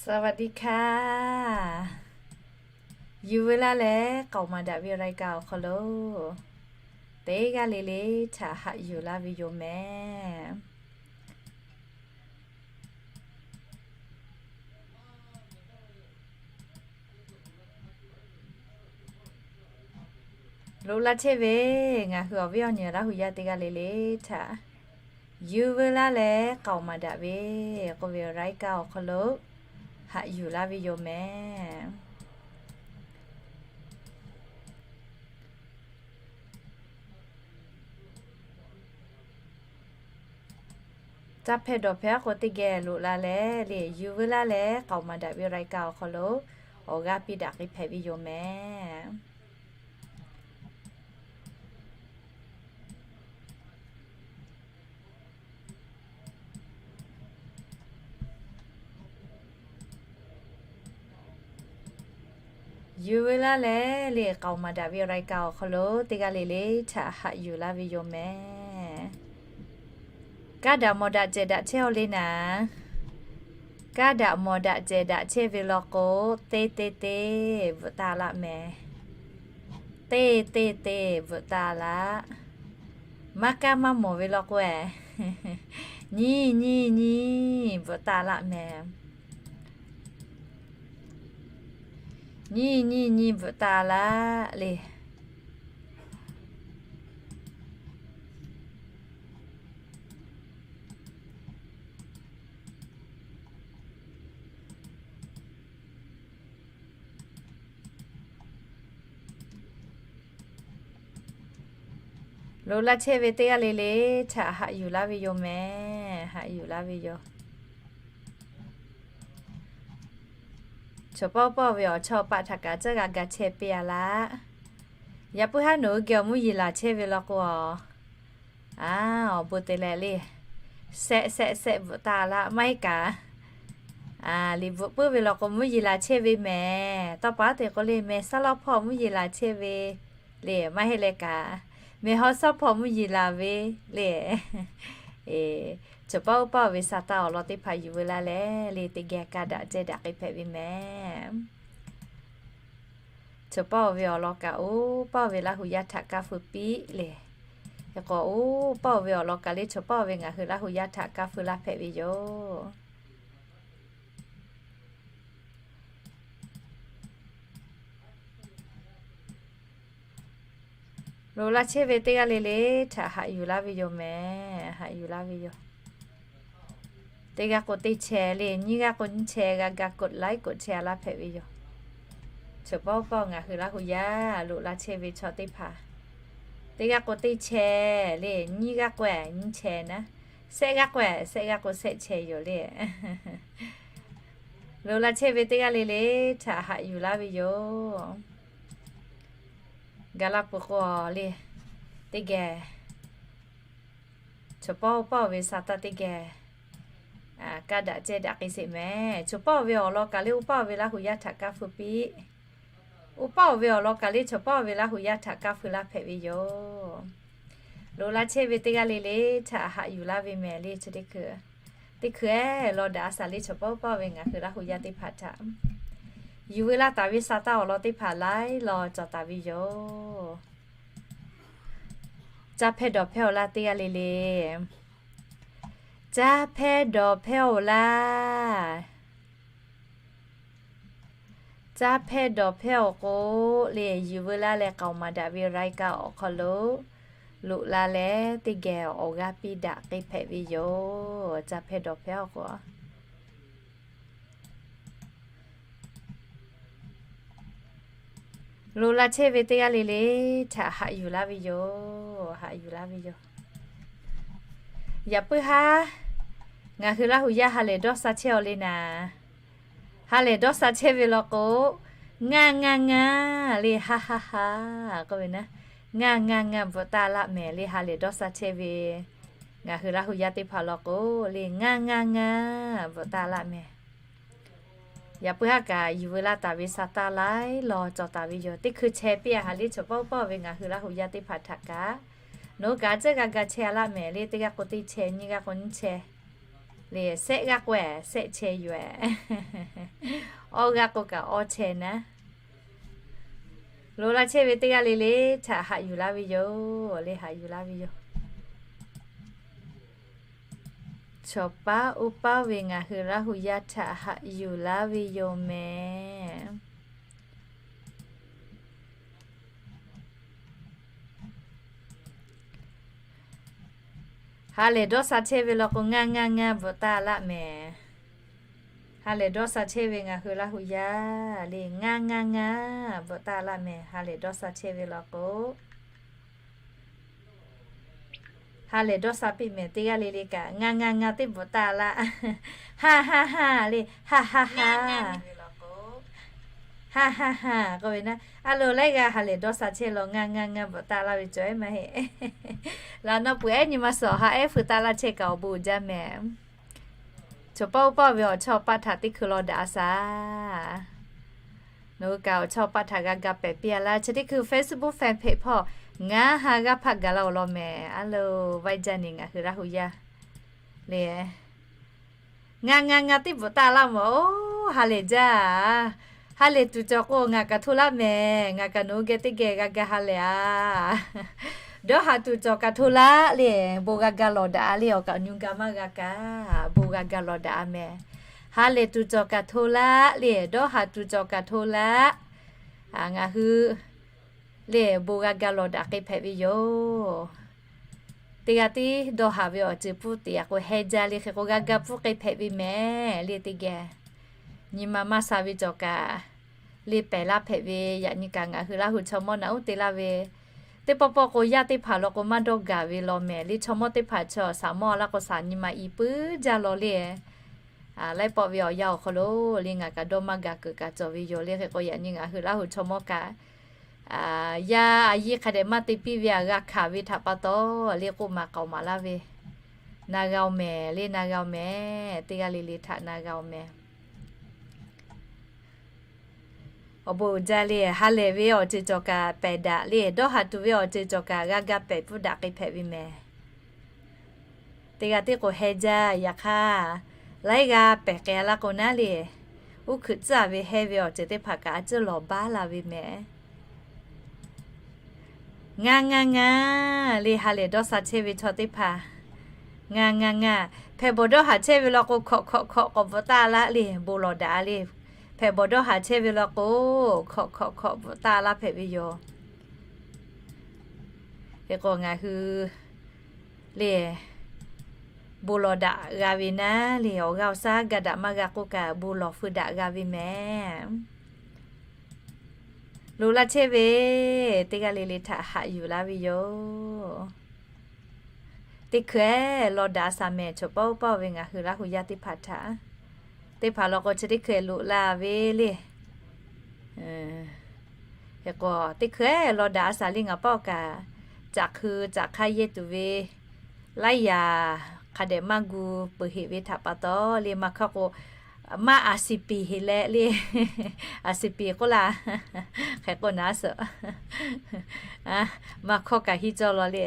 สวัสดีค่ะ Yuˬ veu laˇ leh k'aoˍ maˍ daꞈ ve รายการ awˬ hk'aw lo teˇ g'aˇ le le htaꞈ haꞈ yuˬ laˇ ve yoˬ mehˍ. Loꞈ la chehˇ ve ngaˬ hui awˬ viˉ awˬ nyi Laˇ hu yaˇ teˇ g'aˇ le le htaꞈ Yuˬ veu laˇ leh k'aoˍ maˍ daꞈ ve k'oˆ ve รายการ awˬ hk'aw lo haꞈ yuˬ laˇ ve yoˬ mehˍ. Caˇ hpehˇ dawˬ hpehˇ aˉ k'o teˇ geh loꞈ la leh le, yuˬ veu laˇ leh k'aoˍ maˍ daꞈ ve รายการ awˬ hk'aw lo awˬ g'aˇ piˇ daꞈ k'ai hpehꞈ ve yoˬ mehˍ. Yuˬ veu laˇ leh le, k'aoˍ maˍ daꞈ ve รายการ awˬ hk'aw lo teˇ g'aˇ le le htaꞈ haꞈ yuˬ laˇ ve yoˬ mehˍ. Kaˇ daꞈ mawˬ daꞈ cehˬ daꞈ chehˇ aw le naˍ. Kaˇ daꞈ mawˬ daꞈ cehˬ daꞈ chehˇ ve law k'o, teˇ teˇ teˇ bvuhꞈ taˍ laˆ mehˍ. Teˇ teˇ teˇ bvuhꞈ taˍ laˆ. Maˇ kaˇ maˇ mawˬ ve law k'o, nyiˇ nyiˇ nyiˇ bvuhꞈ taˍ laˆ mehˍ. Nyiˇ nyiˇ nyiˇ bvuhꞈ taˍ laˆ le. Loꞈ la chehˇ ve teˇ g'aˇ le le htaꞈ haꞈ yuˬ laˇ ve yoˬ mehˍ. Haꞈ yuˬ laˇ ve yoˬ. Chaw pawˆ pawˆ ve awˬ chawˇ paˆ htaꞈ kaꞈ tcuhˉ g'a ga chehˇ piˇ a laˇ. Yaꞈ puiˉ haˉ nawˬ hui geh awˬ mvuhˇ yeˬ laˬ chehˇ ve law k'o, a, awˬ bon te leh le, sehˆ sehˆ sehˆ bvuhꞈ taˍ laˆ maˇ heˆ kaꞈ, liꞈ bvuhꞈ puiˉ ve law k'o mvuhˇ yeˬ laˬ chehˇ ve mehˍ. Tawˇ pa te k'o le, mehˍ saˉ lawˇ hpawˇ mvuhˇ yeˬ laˬ chehˇ ve le, maˇ heˆ leh kaꞈ, mehˍ haw saˉ hpawˇ mvuhˇ yeˬ laˬ ve le. Chaw pawˆ pawˆ ve sa taˇ awˬ lawn teˇ hpaˍ yuˬ veu laˇ leh le, teˇ geh kaˇ daꞈ cehˇ daꞈ k'ai hpehꞈ ve mehˍ. Chaw pawˆ ve awˬ lawn kaꞈ oˇ pawˆ ve Laˇ hu yaˇ htaꞈ kaˇ feu piˇ le. Hk'e k'o oˇ pawˆ ve awˬ lawn kaꞈ le, chaw pawˆ ve ngaˬ hui Laˇ hu yaˇ htaꞈ kaˇ feu laˇ hpehꞈ ve yoˬ. Loꞈ la chehˇ ve teˇ g'aˇ le le htaꞈ haꞈ yuˬ laˇ ve yoˬ mehˍ. Haꞈ yuˬ laˇ ve yoˬ. Teˇ g'aˇ k'o teˇ chehˇ le, nyiˇ g'aˇ k'o nyiˇ chehˇ g'a ga กดไลค์ กดแชร์ laˇ hpehꞈ ve yoˬ. Chaw pawˆ pawˆ ngaˬ hui Laˇ hu yaˇ loꞈ la chehˇ ve chaw teˇ hpaˍ, teˇ g'aˇ k'o teˇ chehˇ le, nyiˇ g'aˇ k'o nyiˇ chehˇ naˉ, sehˆ g'aˇ k'o sehˆ g'aˇ k'o sehˆ chehˇ yoˬ le. Loꞈ la chehˇ ve teˇ g'aˇ le le htaꞈ haꞈ yuˬ laˇ ve yoˬ. Gaˬ la peuˬ k'o le, teˇ geh chaw pawˆ pawˆ ve sa taˇ teˇ geh kaˇ daꞈ cehˇ daꞈ k'ai sheˍ mehˍ. Chaw pawˆ ve awˬ lawn kaꞈ le, oˇ pawˆ ve Laˇ hu yaˇ htaꞈ kaˇ feu piˇ. Oˇ pawˆ ve awˬ lawn kaꞈ le, chaw pawˆ ve Laˇ hu yaˇ htaꞈ kaˇ feu laˇ hpehꞈ ve yoˬ. Loꞈ la chehˇ ve teˇ g'aˇ le le htaꞈ haꞈ yuˬ laˇ ve mehˍ le. Chi teˇ hkui, teˇ hkui ehˉ law daꞈ a shaˍ le, chaw pawˆ pawˆ ve ngaˬ hui Laˇ hu yaˇ teˇ hpaˍ htaꞈ yuˬ veu laˇ taˍ ve sa taˇ awˬ lawn teˇ hpaˍ laiˉ law cawˬ taˍ ve yoˬ. Caˇ hpehˇ dawˬ hpehˇ awˬ laˇ teˇ g'aˇ le le. Caˇ hpehˇ dawˬ hpehˇ awˬ laˇ. Caˇ hpehˇ dawˬ hpehˇ awˬ k'o le, yuˬ veu laˇ leh k'aoˍ maˍ daꞈ ve รายการ awˬ hk'aw lo loꞈ la leh teˇ geh awˬ g'aˇ piˇ daꞈ k'ai hpehꞈ ve yoˬ. Caˇ hpehˇ dawˬ hpehˇ awˬ k'o Loꞈ la chehˇ ve teˇ g'aˇ le le htaꞈ haꞈ yuˬ laˇ ve yoˬ. Haꞈ yuˬ laˇ ve yoˬ. Yaꞈ puiˉ haˉ ngaˬ hui Laˇ hu yaˇ ha lehˬ dawˇ sha chehˇ aw le naˍ. Ha lehˬ dawˇ sha chehˇ ve law k'o, ngaˇ ngaˇ ngaˇ le, ha ha ha k'oˆ ve naˉ, ngaˇ ngaˇ ngaˇ bvuhꞈ taˍ laˆ mehˍ le. Ha lehˬ dawˇ sha chehˇ ve ngaˬ hui Laˇ hu yaˇ teˇ hpaˍ law k'o le, ngaˇ ngaˇ ngaˇ bvuhꞈ taˍ laˆ mehˍ. Yaꞈ puiˉ haˉ kaꞈ yuˬ veu laˇ taˍ ve sa taˇ laiˉ law cawˬ taˍ ve yoˬ. Teˇ hkui chehˇ piˇ a ha le, chaw pawˆ pawˆ ve ngaˬ hui Laˇ hu yaˇ teˇ hpaˍ htaꞈ kaꞈ, nawˬ hui kaꞈ a ciˉ g'a ga chehˇ a laˆ mehˍ le. Teˇ g'aˇ k'o teˇ chehˇ, nyiˇ g'aˇ k'o nyiˇ chehˇ Le, shehˆ g'aˇ k'oˆ-e, shehˆ chehˇ yoˬ-e. Awˇ g'aˇ k'oˆ kaꞈ awˇ chehˇ naˉ. Loꞈ la chehˇ ve teˇ g'aˇ le le htaꞈ haꞈ yuˬ laˇ ve yoˬ. Le, haꞈ yuˬ laˇ ve yoˬ. Chawˬ paˉ uˉ paˉ ve ngaˬ hui Laˇ hu yaˇ htaꞈ haꞈ yuˬ laˇ ve yoˬ mehˍ. Ha lehˬ dawˇ sha chehˇ ve law k'o, ngaˇ ngaˇ ngaˇ bvuhꞈ taˇ laˆ mehˍ. Ha lehˬ dawˇ sha chehˇ ve ngaˬ hui Laˇ hu yaˇ le, ngaˇ ngaˇ ngaˇ bvuhꞈ taˇ laˆ mehˍ. Ha lehˬ dawˇ sha chehˇ ve law k'o, ha lehˬ dawˇ sha piˇ mehˍ. Teˇ g'aˇ le le kaꞈ ngaˇ ngaˇ ngaˇ teˇ bvuhꞈ taˇ laˆ. Ha ha ha le, ha ha ha. Ha ha ha k'oˆ ve naˉ, a loˍ laiˉ g'aˇ ha lehˬ dawˇ sha chehˇ law ngaˇ ngaˇ ngaˇ bvuhꞈ taˇ laˇ ve cawˬ ehˉ maˇ heˆ. Laꞈ naw peuˬ ehˉ nyi ma suhˍ ha ehˉ feu taˇ laˇ chehˇ kaꞈ awˬ bon uiˍ jaˇ mehˍ. Chawˬ paˉ uˉ paˉ ve awˬ chawˇ paˆ htaꞈ teˇ hkui law daꞈ a shaˍ. Nawˬ hui kaꞈ awˬ chawˇ paˆ htaꞈ g'a ga pehˍ piˇ a laˇ. Chi teˇ hkui Facebook fanpage hpawˇ ngaˬ ha g'aˇ hpaˆ gaˬ la awˬ lawn mehˍ. A loˍ vaiˇ jaˇ ni ngaˬ hui Laˇ hu yaˇ le. Ngaˇ ngaˇ ngaˇ teˇ bvuhꞈ taˇ laˇ mawˬ oˬ. Ha lehˬ jaˇ. Ha lehˬ tuˬ cawˬ k'o ngaˬ kaꞈ hto laˇ mehˍ. Ngaˬ kaꞈ nawˬ hui geh teˇ geh g'a ga ha lehˬ a. Dawˇ haˍ tuˬ cawˬ kaꞈ hto laˇ le. Bon g'a ga lawˬ daꞈ a le. Awˬ kaꞈ awˬ nyi ga maˇ g'a kaꞈ bon g'a ga lawˬ daꞈ a mehˍ. Ha lehˬ tuˬ cawˬ kaꞈ hto laˇ le. Dawˇ haˍ tuˬ cawˬ kaꞈ hto laˇ. Ngaˬ hui le bon g'a ga lawˬ daꞈ k'ai hpehꞈ ve yoˬ. Teˇ g'aˇ tiˉ dawˇ haˍ ve awˬ ceuˬ pfuhˇ teꞈ yaꞈ k'o heh jaˇ le. Hk'e k'o g'a ga pfuhˇ k'ai hpehꞈ ve mehˍ le teˇ geh. Nyi ma maˇ sha ve cawˬ kaꞈ le pehˬ laˇ hpehꞈ ve. Yaꞈ nyi kaꞈ ngaˬ hui Laˇ hu chaw mawˇ naꞈ uˉ te laˇ ve teˇ pawˆ pawˆ k'o yaˇ teˇ hpaˍ law k'o maˇ dawˇ gaˬ ve law mehˍ. Le chaw mawˇ teˇ hpaˍ chaw saˍ mawˇ laˇ k'o saˍ nyi ma i puiˉ jaˇ law le. Laiˉ pawˆ ve awˬ yanˇ awˬ hk'aw lo le ngaˬ kaꞈ dawˇ maˇ gaˬ kuiˬ kaꞈ cawˬ ve yoˬ le. Hk'e k'o yaꞈ nyi ngaˬ hui Laˇ hu chaw mawˇ kaꞈ yaˇ a yiˇ hk'a dehꞈ maˇ te piˇ ve a g'a hkanˍ ve htaꞈ pa taw le k'oˆ maˍ k'aoˍ maˍ laˇ ve. Na g'a oˬ mehˍ le, na g'a oˬ mehˍ. Teˇ g'aˇ le le htaꞈ na g'a oˬ mehˍ. Awˬ bon uiˍ jaˇ le. Ha lehˬ ve awˬ ceuˬ cawˬ kaꞈ pehˬ daꞈ le. Dawˇ haˍ tuˬ ve awˬ ceuˬ cawˬ kaꞈ g'a ga pehˬ pfuhˇ daꞈ k'ai hpehꞈ ve mehˍ. Teˇ g'aˇ tiˉ k'o heh jaˇ. Yaꞈ hk'aˇ laiˉ g'aˇ pehˬ k'ai a laˇ k'o naˉ le, uˉ hkuiꞈ tcuhˉ a ve heh ve awˬ ceuˬ teˇ hpaˍ kaꞈ a ciˉ lawˬ baˉ la ve mehˍ. Ngaˇ ngaˇ ngaˇ le. Ha lehˬ dawˇ sha chehˇ ve chaw teˇ hpaˍ ngaˇ ngaˇ ngaˇ. Hpehꞈ bawˬ dawˇ haˍ chehˇ ve law k'o hkawꞈ hkawꞈ hkawꞈ k'awꞈ bvuhꞈ taˇ laˇ le. Bon lawˬ daꞈ le. Hpehꞈ bawˬ dawˇ haˍ chehˇ ve law k'o hkawꞈ hkawꞈ hkawꞈ bvuhꞈ taˇ laˇ hpehꞈ ve yoˬ. Hk'e k'o ngaˬ hui le bon lawˬ daꞈ g'a ve naˉ le, awˬ g'aˇ awˬ shaˉ ga daꞈ maˇ g'a k'oˆ kaꞈ bon lawˬ feu daꞈ g'a ve mehˍ. Loꞈ laˇ chehˇ ve teˇ g'aˇ le le htaꞈ haꞈ yuˬ laˇ ve yoˬ. Teˇ hkui-eˬ law daꞈ a shaˍ mehˍ. Chawˬ paˉ uˉ paˉ ve ngaˬ hui Laˇ hu yaˇ teˇ hpaˍ htaꞈ, teˇ hpaˍ law k'o chi teˇ hkui-eˬ loꞈ la ve le. Hk'e k'o teˇ hkui-eˬ law daꞈ a shaˍ le ngaˬ pawˆ kaꞈ caꞈ hkui caꞈ hk'aˇ yehˇ tuˬ ve laiˉ yaꞈ hk'a dehꞈ maˇ gu peuˬ heꞈ ve htaꞈ pa taw le maˇ hkawˇ k'o maˇ a shiˍ piˍ heꞈ leh le, a shiˍ piˍ k'oˆ laˇ. Hk'e k'o naˉ suhˍ maˇ hkawˇ kaꞈ hiˉ cawˇ law le.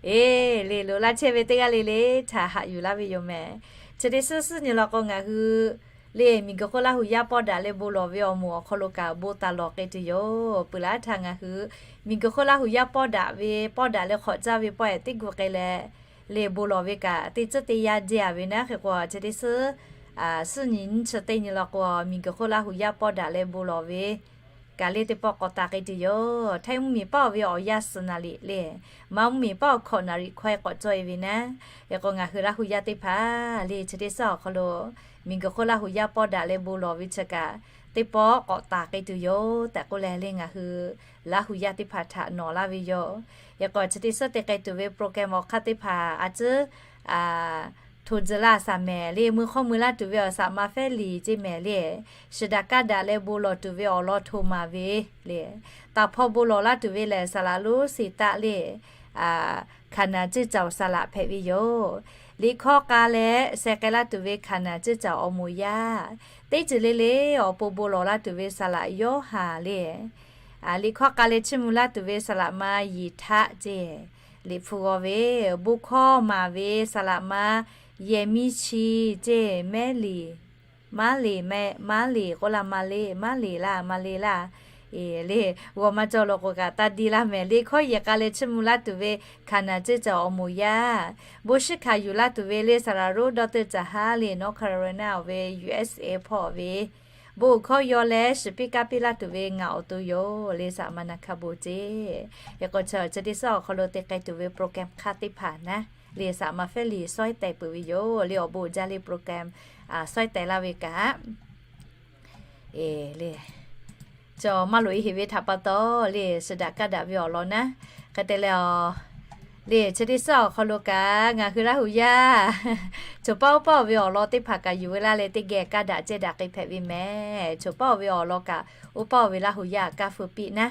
Eˬ, le loꞈ laˇ chehˇ ve teˇ g'aˇ le le htaꞈ haꞈ yuˬ laˇ ve yoˬ mehˍ. Chi teˇ suhˉ suhˉ nyi law k'o ngaˬ hui le miˬguiˬ hk'oˆ Laˇ hu yaˇ pawˆ daꞈ leh bon lawˬ ve awˬ moˍ awˬ hk'aw lo kaꞈ bon taˍ lawˬ k'ai tuˬ yoˬ. Peuˬ laˇ htaˇ ngaˬ hui miˬguiˬ hk'oˆ Laˇ hu yaˇ pawˆ daꞈ ve, pawˆ daꞈ leh hk'awꞈ caˇ ve pawˆ-eˬ teˇ gu k'ai leh le bon lawˬ ve kaꞈ teˇ tcuhˉ teˇ yanˇ jehˇ a ve naˉ. Hk'e k'o chi teˇ suhˉ suhˉ nyi nyiˇ chi teˇ nyi law k'o miˬguiˬ hk'oˆ Laˇ hu yaˇ pawˆ daꞈ leh bon lawˬ ve kaꞈ le teˇ pawˆ k'awꞈ taˍ k'ai tuˬ yoˬ. Htaiˇ mvuhˇmiˬ pawˆ ve awˬ yanˇ suhˍ naˍ riˍ le, Manˇ mvuhˇmiˬ pawˆ awˬ hkawꞈ naˍ riˍ hkawehˇ k'awꞈ cawˇ e ve naˉ. Hk'e k'o ngaˬ hui Laˇ hu yaˇ teˇ hpaˍ le chi teˇ suhˉ awˬ hk'aw lo miˬguiˬ hk'oˆ Laˇ hu yaˇ pawˆ daꞈ leh bon lawˬ ve chi kaꞈ teˇ pawˆ k'awꞈ taˍ k'ai tuˬ yoˬ tehꞈ k'oˆ leh le ngaˬ hui Laˇ hu yaˇ teˇ hpaˍ htaꞈ nawˬ laˇ ve yoˬ. Hk'e k'o chi teˇ suhˉ te k'ai tuˬ ve program awˬ hk'aˇ teˇ hpaˍ a ciˉ hto tcuh laˇ shaˍ mehˍ le. Mui hk'awˇ mui laˇ tuˬ ve awˬ shaˍ ma fehˉ liˍ ceˇ mehˍ le. Shiˍ daꞈ kaˇ daꞈ leh bon lawˬ tuˬ ve awˬ lawn hto maˍ ve le. Taˍ hpaw bon lawˬ laˇ tuˬ ve lehˬ saˍ laꞈ lonˉ seˍ taˆ le, Hkaˍnanˍ ceˇ caoˬ saˍ laꞈ hpehꞈ ve yoˬ. Liꞈ hkawˇ k'a leh sheh k'ai laˇ tuˬ ve Hkaˍnanˍ ceˇ caoˬ awˬ moˍ yaˇ. Teˇ ceuˬ le le awˬ pon bon lawˬ laˇ tuˬ ve saˍ laꞈ Yoˇhanˬ le. Liꞈ hkawˇ k'a leh chiˇ mvuh laˇ tuˬ ve saˍ laꞈ ma Yiˍ htaˆ ceˇ. Liꞈ hpu g'aw ve bon hkawˇ maˍ ve saˍ laꞈ ma Yehˬ miˇ chi ceˇ, mehˉ liˍ, maˉ liˍ mehˆ, maˉ liˍ k'oˆ laˇ, maˇ liˍ, maˉ liˍ laˇ, maˇ liˍ laˇ. Eˬ, le, g'awˬ ma cawˬ lo k'o kaꞈ taˇ diˇ laˇ mehˍ. Le hkawˇ yehˬ k'a leh chiˇ mvuh laˇ tuˬ ve Hkaˍnanˍ ceˇ caˬ awˬ moˍ yaˇ, bon shiˉ hkanˍ yuˬ laˇ tuˬ ve le Saˍlaˍ Roˉ dawˇ teuˇ caˬ haˉ le North Carolina awˬ ve U S A hpawˇ ve bon hkawˇ yaw leh shiˍ piˇ kaˇ piˇ laˇ tuˬ ve ngaˬ awˬ to yoˬ le. Saˍ ma na hkaˇ bon ceˇ. Hk'e k'o, chi teˇ suhˉ awˬ hk'aw lo te k'ai tuˬ ve program hk'aˇ teˇ hpaˍ naˉ le, saˍ ma Fehˉ liˍ sawˉ teh peuˬ ve yoˬ le. Awˬ bon uiˍ jaˇ le program sawˉ teh laˇ ve kaꞈ, eˬ, le, cawˬ maˇ loꞈ e heˍ ve htaꞈ pa taw le, suhˍ daꞈ kaˇ daꞈ ve awˬ lawn naˉ. Hk'e te leh, le chi teˇ suhˉ awˬ hk'aw lo kaꞈ ngaˬ hui Laˇ hu yaˇ choˬ paˉ oˇ paˉ oˬ ve awˬ lawn teˇ hpaˍ kaꞈ yuˬ veu laˇ leh, teˇ geh kaˇ daꞈ cehˇ daꞈ k'ai hpehꞈ ve mehˍ. Choˬ paˉ oˇ ve awˬ lawn kaꞈ, oˇ paˉ oˇ ve Laˇ hu yaˇ kaˇ feu piˇ naˉ.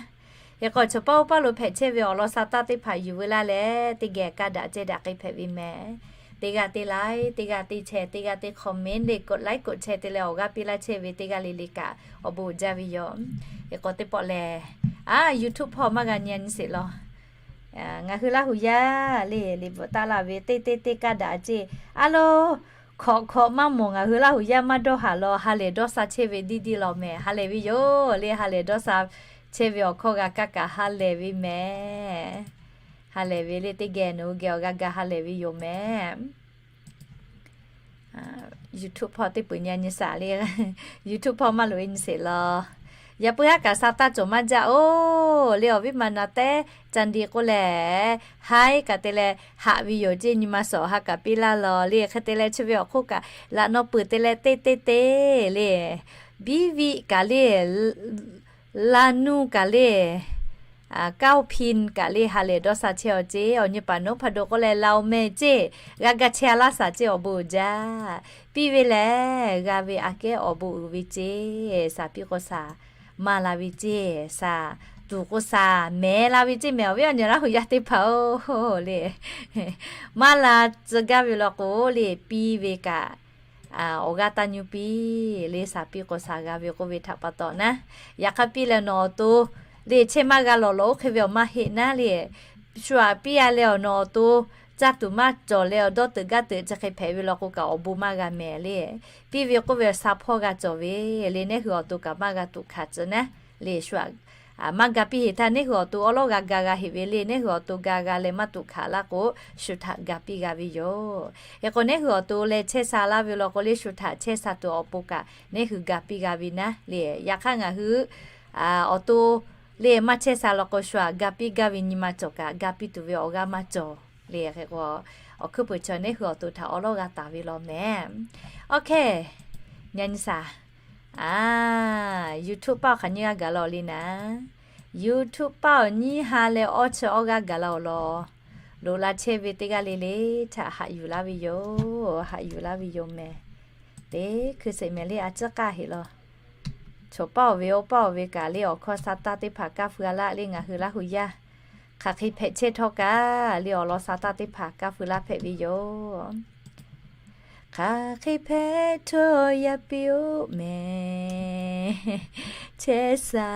Hk'e k'o, choˬ paˉ oˇ paˉ lo hpehꞈ chehˇ ve awˬ lawn sa taˇ teˇ hpaˍ yuˬ veu laˇ leh, teˇ geh kaˇ daꞈ cehˇ daꞈ k'ai hpehꞈ ve mehˍ. Teˇ g'aˇ teˇ like, teˇ g'aˇ teˇ share, teˇ g'aˇ teˇ comment le, กดไลค์ กดแชร์ te leh awˬ g'aˇ piˇ laˇ chehˇ ve teˇ g'aˇ le le kaꞈ awˬ bon uiˍ jaˇ ve yoˬ. Hk'e k'o, teˇ pawˆ lehˬ, a, YouTube hpawˇ maˇ g'a nyi a nyi sheˍ law. Ngaˬ hui Laˇ hu yaˇ le, liꞈ bvuhꞈ taˆ la ve teˇ teˇ teˇ kaˇ daꞈ ceˇ. A lo, hkawꞈ hkawꞈ maˇ mawˬ ngaˬ hui Laˇ hu yaˇ maˇ dawˇ haˍ law, ha lehˬ dawˇ sha chehˇ ve diˇ diˇ law mehˍ. Ha lehˬ ve yoˬ le, ha lehˬ dawˇ sha chehˇ ve awˬ hkawˇ g'a kaˇ kaꞈ ha lehˬ ve mehˍ. Ha lehˬ ve le, teˇ geh nawˬ hui geh awˬ g'aˇ ga ha lehˬ ve yoˬ mehˍ. YouTube hpawˇ teˇ peuˬ nyi a nyi shaˍ le, YouTube hpawˇ maˇ loꞈ e nyi sheˍ law. Yaꞈ puiˉ haˉ kaꞈ sa taˇ cawˬ maˇ jaˇ oˬ le. Awˬ viˉ ma na tehˉ ca ndi k'oˆ leh, haiˉ kaꞈ te leh haꞈ ve yoˬ ceˇ, nyi ma shawˍ ha kaꞈ piˇ laˇ law le. Hk'e te leh chi ve awˬ hk'oˆ kaꞈ laꞈ naw peuˬ te leh teˇ teˇ teˇ le, biˇ viˆ kaꞈ le, laˇ nuˇ kaꞈ le, kaoˇ hpiˇ kaꞈ le ha lehˬ dawˇ sha chehˇ aw ceˇ. Awˬ nyi paˍ noˉ hpaˇ do k'oˆ leh laˇ oˬ mehˍ ceˇ, g'a ga chehˇ a laˇ shaˍ ceˇ awˬ bon uiˍ jaˇ. Piˇ ve lehˬ g'a ve aꞈ kehˉ awˬ bon uiˍ ve ceˇ. Shaˍ piˇ k'o shaˍ maˇ la ve ceˇ, shaˍ tuˬ k'o shaˍ mehˍ la ve ceˇ mehˍ. Awˬ viˉ awˬ nyi Laˇ hu yaˇ teˇ hpaˍ oˬ le, maˇ la tcuh gaˇ ve law k'o le, piˇ ve kaꞈ awˬ g'aˇ taˇ nyi piˇ le. Shaˍ piˇ k'o shaˍ g'a ve k'oˆ ve htaꞈ pa taw naˉ, yaꞈ hk'aˇ piˇ leh nawˬ awˬ to le chehˇ maˇ g'a lawˬ lawˬ oˇ hk'e ve awˬ maˇ heˆ naˉ le. Shu aꞈ piˇ a leh awˬ nawˬ awˬ to caˇ tuˬ maˇ cawˬ leh awˬ dawˇ teuꞈ gaˇ teuꞈ chi hk'e hpehꞈ ve law k'o kaꞈ awˬ bon maˇ g'a mehˍ le. Piˇ ve k'oˆ ve awˬ sha hpawˇ g'a cawˬ ve le, neˇ hui awˬ to kaꞈ maˇ g'a tuꞈ hkanˍ tcuh naˉ le. Shu aꞈ maˇ ga piˇ heˍ htaˇ neˇ hui awˬ to awˉ lawˉ g'a ga g'a heˍ ve le. Neˇ hui awˬ to ga g'a leh maˇ tuꞈ hkanˍ laˇ k'o, shu htaꞈ ga piˇ g'a ve yoˬ. Hk'e k'o, neˇ hui awˬ to leh chehˇ sha laˇ ve law k'o le, shu htaꞈ chehˇ sha tuˬ awˬ pon kaꞈ neˇ hui ga piˇ g'a ve naˉ le. Yaꞈ hk'aˇ ngaˬ hui awˬ to le maˇ chehˇ sha law k'o, shu aꞈ ga piˇ gaˇ ve nyi ma cawˬ kaꞈ ga piˇ tuˬ ve awˬ g'aˇ maˇ cawˬ le. Hk'e k'o, awˬ hkuiˉ puiˍ chaw neˇ hui awˬ to htaꞈ awˉ lawˉ g'a taˍ ve law mehˍ. Oˇ hk'e, nyi a nyi shaˍ. A, YouTube paˆ awˬ hk'aˬ nyiˇ g'aˇ gaˬ la awˬ le naˉ, YouTube paˆ awˬ nyiˇ ha leh awˇ chi awˇ g'aˇ gaˬ la awˬ lawn, loꞈ la chehˇ ve teˇ g'aˇ le le htaꞈ haꞈ yuˬ laˇ ve yoˬ. Haꞈ yuˬ laˇ ve yoˬ mehˍ. Teˇ hkui sheˍ mehˍ le, a ciˉ k'aˇ heˍ law. Choˬ paˉ awˬ ve oˇ paˉ awˬ ve kaꞈ le awˬ hkawˇ sa taˇ teˇ hpaˍ kaˇ feu a laˇ le. Ngaˬ hui Laˇ hu yaˇ hk'aˬ hk'e hpehꞈ chehˇ htawˇ kaꞈ le awˬ lawn sa taˇ teˇ hpaˍ kaˇ feu laˇ hpehꞈ ve yoˬ. Hk'aˬ hk'e hpehꞈ htawˇ yaˇ piˇ oˆ mehˍ. Chehˇ sha